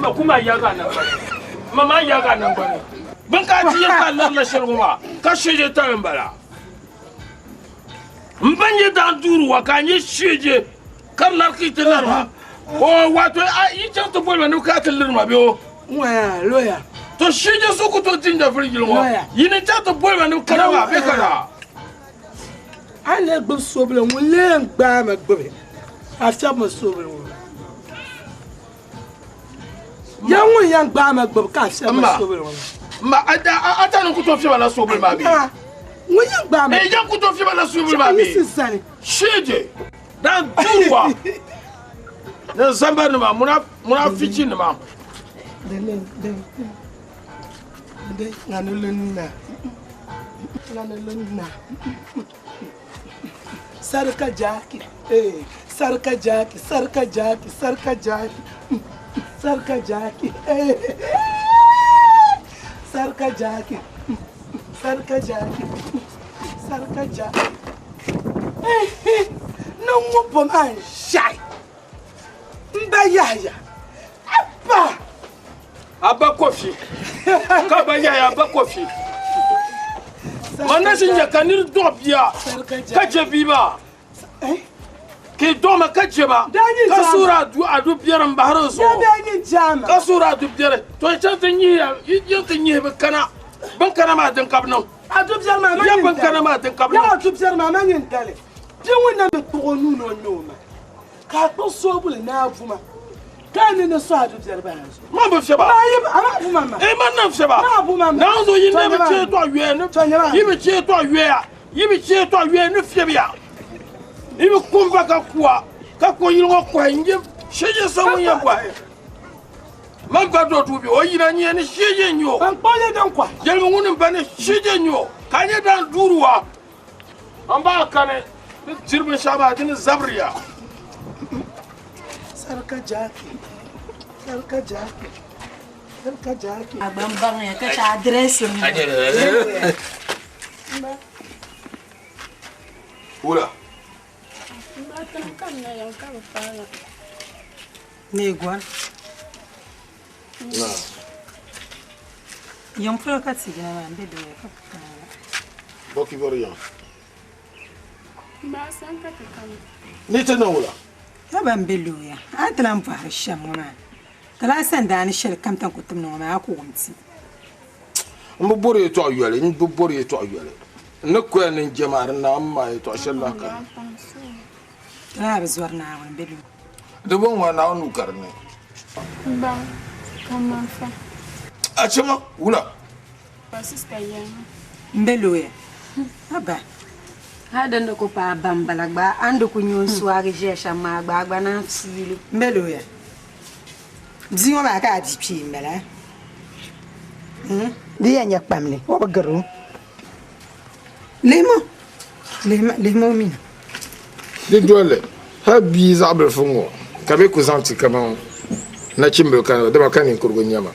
Ma kuma yaga nangbani. Ma ma yaga nangbani. Bin ka ti yɛn ka lari la shɛli ŋɔ maa ka sheje tali n bala. N ba nyɛ daan duuri wa ka a nyɛ sheje ka di lari ka yi ti lari ma. O wato a yi chaŋ ti boli ma ni ka ti liri ma bee o. Waya lawyer. To sheje so ku tooi ti n dafiri yili ŋɔ. Yi ni chaŋ ti boli ma ni kana maa bee kana. A ni lee gbubi soobuli ŋun lee n gbaai ma gbubi a fiɛbi mi soobuli ŋɔ. Ya ŋun yɛn gbaai ma gbubi ka a fiɛbi ma soobuli ŋɔ. Ma a ta ni ku tooi fiɛba la soobuli maa bee? Ŋun yɛn gbaai ma. Ee yan ku tooi fiɛba la soobuli maa bee? Yiɣisi zani. Sheeje dan duwa ni zamba nima munafichi nima. Den den den ŋanulunna ŋanulunna. Sarika jaaki eh sarika jaaki sarika jaaki sarika jaaki sarika jaaki eh sarika jaaki sarika jaaki sarika jaaki eh ni ŋɔ bom a n ʒɛhi n ba Yahaya abba Abba Kofi ka ba Yahaya Abba Kofi man na ʒi nya ka nir dɔɣi bia ka je bia maa ka i dɔɣi ma ka je ba ka suhuri a du biɛri m bahiri zuɣu ka suhuri a du biɛri to yi chaŋ ti nyihiya yi yiŋ ti nyihi bi kana bin kana maa din ka bi niŋ ya bin kana maa din ka bi niŋ a du biɛri maa ma nyin dali bia ŋun na mi kpuɣi o nuu ni o ŋme o ma Ka a kpuɣi soobuli ni a vu ma, ka a nini sɔhi a dubiɛri bahi zuɣu. Man bi fiɛba. Maa yi a maa vu ma ma. Ee man na fiɛba. Maa vu ma ma. Naawuni zuɣu yi ne bi chɛ tɔɣ yoya ni yi bi chɛ tɔɣ yoya yi bi chɛ tɔɣ yoya ni fiɛbiya. Yi bi kum ba ka kuwa ka ko yili ŋɔ kɔhi n-je shɛje so ŋun yɛn bɔhi. Man ba do duu bɛ o yina nyɛ ni shɛje n-nyɛ o. Ban kpuɣi li din kɔhi. Yɛlimi ŋuni m-ba ni shɛje n-nyɛ o ka a nyɛ daan duuri wa. An baa kani ni diri binshɛɣu maa di ni zabiriya. Sarika jaaki, sarika jaaki. Agba n baŋ ya ka chɛ address mi. Wula. Ne gwan. Yiŋ polo ka ti yina maa, n be doya ka ku kana la. Bɔki bɔri yiŋ. Ni ti niŋ wula? Ya ban be looya, a ni ti lahi bɔhiri shɛm ŋɔ maa, ka lahi sandaani shɛli kam ti ni ku tim ni ŋɔ maa, a ku wum ti. N bi bɔri yɛtɔɣa yoli, n bi bɔri yɛtɔɣa yoli. N ni koya ni n je maa, di naai m ma yɛtɔɣa shɛli lahi kani. Ti lahi bi zɔri Naawuni m be looya. Di bɔŋɔ maa, Naawuni nuu ka di ni. Ba, ka man fa. A chɛ ma, wula? Ba sista yɛlima. M be looya. Aba. Hali din di ku paai bambala gba, a ni di ku nya o ni suagi ʒiya shɛm maa gba, a gba naan fiili. M be looya. Bia ŋɔ maa ka a bia kpee m-bala. Di yɛn nyɛ kpamli, o bi gari o. Lihimi o, lihimi o mi na. Di dolli, hal bia zaɣ bilifu ŋ-ŋɔ ka bɛ ku zaŋ ti kaman nachimbil ka dama ka ninkurigu n-nyɛ ma.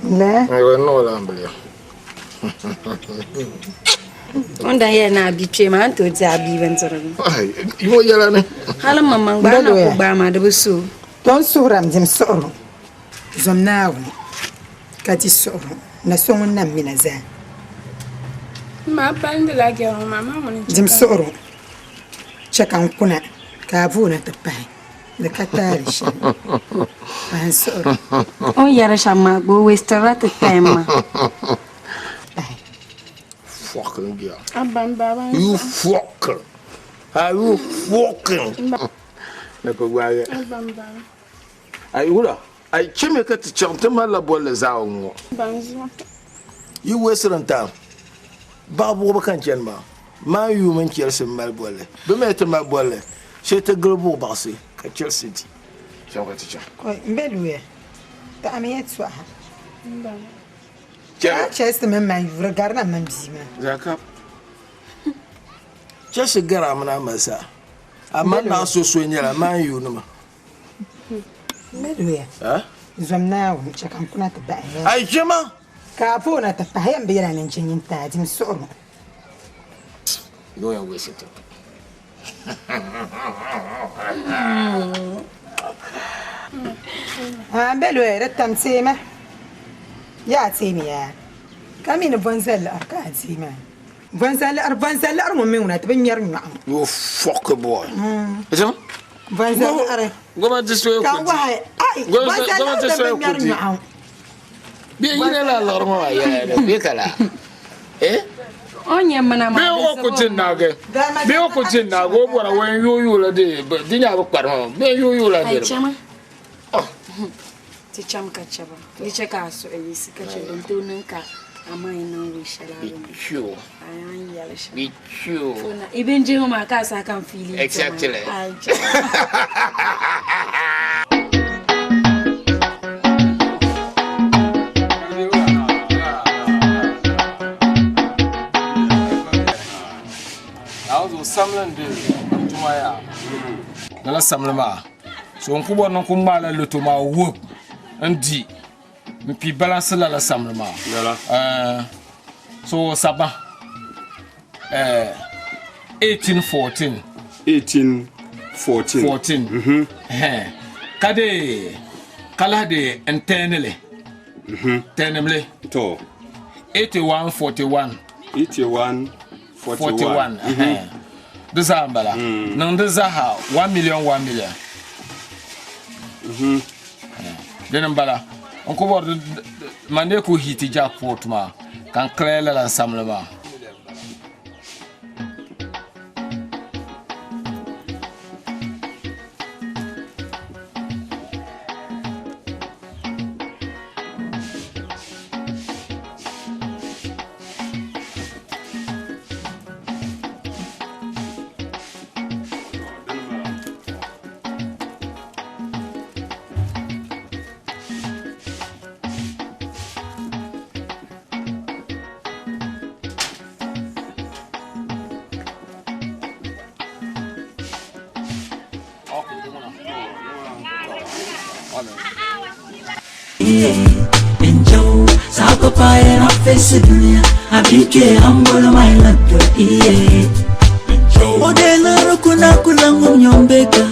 Lɛ? Ayiwa, n niŋ o laambiliya. O ni daa yɛli ni a bia kpee maa, a ni tooi di a bia bindirigu. Ai, yi ŋɔ yɛla ni. Hali maŋmaŋ gba, a ni na ku gbaai maa, di bi so o. To n suhira m dim suɣiro, zom Naawuni ka di suɣiro na so ŋun na mi na zaa. Ma palindila gɛriŋ maa, maa ŋuni n-chɛ Dim ka. suɣiro, chɛ ka n kuna ka a vooi na ti pahi di ka taali shɛli. Pahi n suɣiro. O ni yɛri shɛm maa gba, o wasterila ti time maa. Fucking girl. Abba m baba n You zuɣu. fucking. Are you fucking? Ni ku gbaagi. Abba m baba. Ai wula, ai chemi ka ti chaŋ ti malila bolli zaawuni ŋɔ. Abba n zuɣu. Yi wasting time. Baɣa buɣibu ka n chani maa. Maa yuumi mini Chelsea m-mali bolli. Bɛ mi ti mali bolli shee ti gili buɣi baɣisi ka Chelsea di. Cham ka ti chaŋ. Kɔi, m be luya. Taɣimi yɛltɔɣa. M baba. Maa Chelsea mini Man U di garina mini bia maa. Zaka. Chelsea gari a mini a mali saa. Amaa naɣ so so nyɛla Man U nima. M be luya. Ha? Zom Naawuni chɛ ka n kuna ti bahi. Ai jɛma! Ka a vooi na ti pahi yɛn bi yɛla ni n je nyintaa dim suɣiri. You ain't wasting time. A be luya di tam teema. Yaa teemi yaa. Ka mi ni bɔnzali liɣiri ka a deei maa. Bɔnzali liɣiri, bɔnzali liɣiri ŋun mi ŋuna ti bi ŋmɛri nyɔɣu. You fuck boy. Bɔnzali liɣiri. Gomnati soya Ka ku di. wahi, ai, bɔnzali liɣiri Gomnati din bi soya ku ŋmɛri di. nyɔɣu. Bɛ yina la liɣiri ŋɔ maa yɛla ni bɛ ka la. Eh? O nyɛ mana maa Bɛ o ku ti naagi. Bɛ o ku ti naagi o bɔra wen yuui yuui la di di nya bi kpari ŋɔ. Bɛ yuui yuui la Ai niriba. chama. Ti cham ka chaba. Di chɛ ka a suhu yiɣisi ka chɛ din tooi niŋ ka a maŋ yi niŋ wul shɛli a bini. Bichu. A yan yɛli shɛm. Bichu. Fona, i bin jihi maa ka a saha ka n fiili yi chama. Exactly. Ai chama. Naawuni zuɣu samli n di n tuma yaa. Lala samli maa so n ku bɔri ni n ku ŋmaala loto maa wuhib n di n pii balansi lala samli maa. So saba 1814. 1814. 14. Ka de ka lahi de n tɛɛnili. Tɛɛnimli. To. 8141. 8141. 41. Di zaa n bala. Niŋ di zaaha 1 million 1 million. Dini n bala. N ku bɔri man dee ku hiti jackpot maa ka n clear lala n samli maa. paye na face dunia Abike ambolo my laptop iye Odela rukuna kula ngumnyombeka.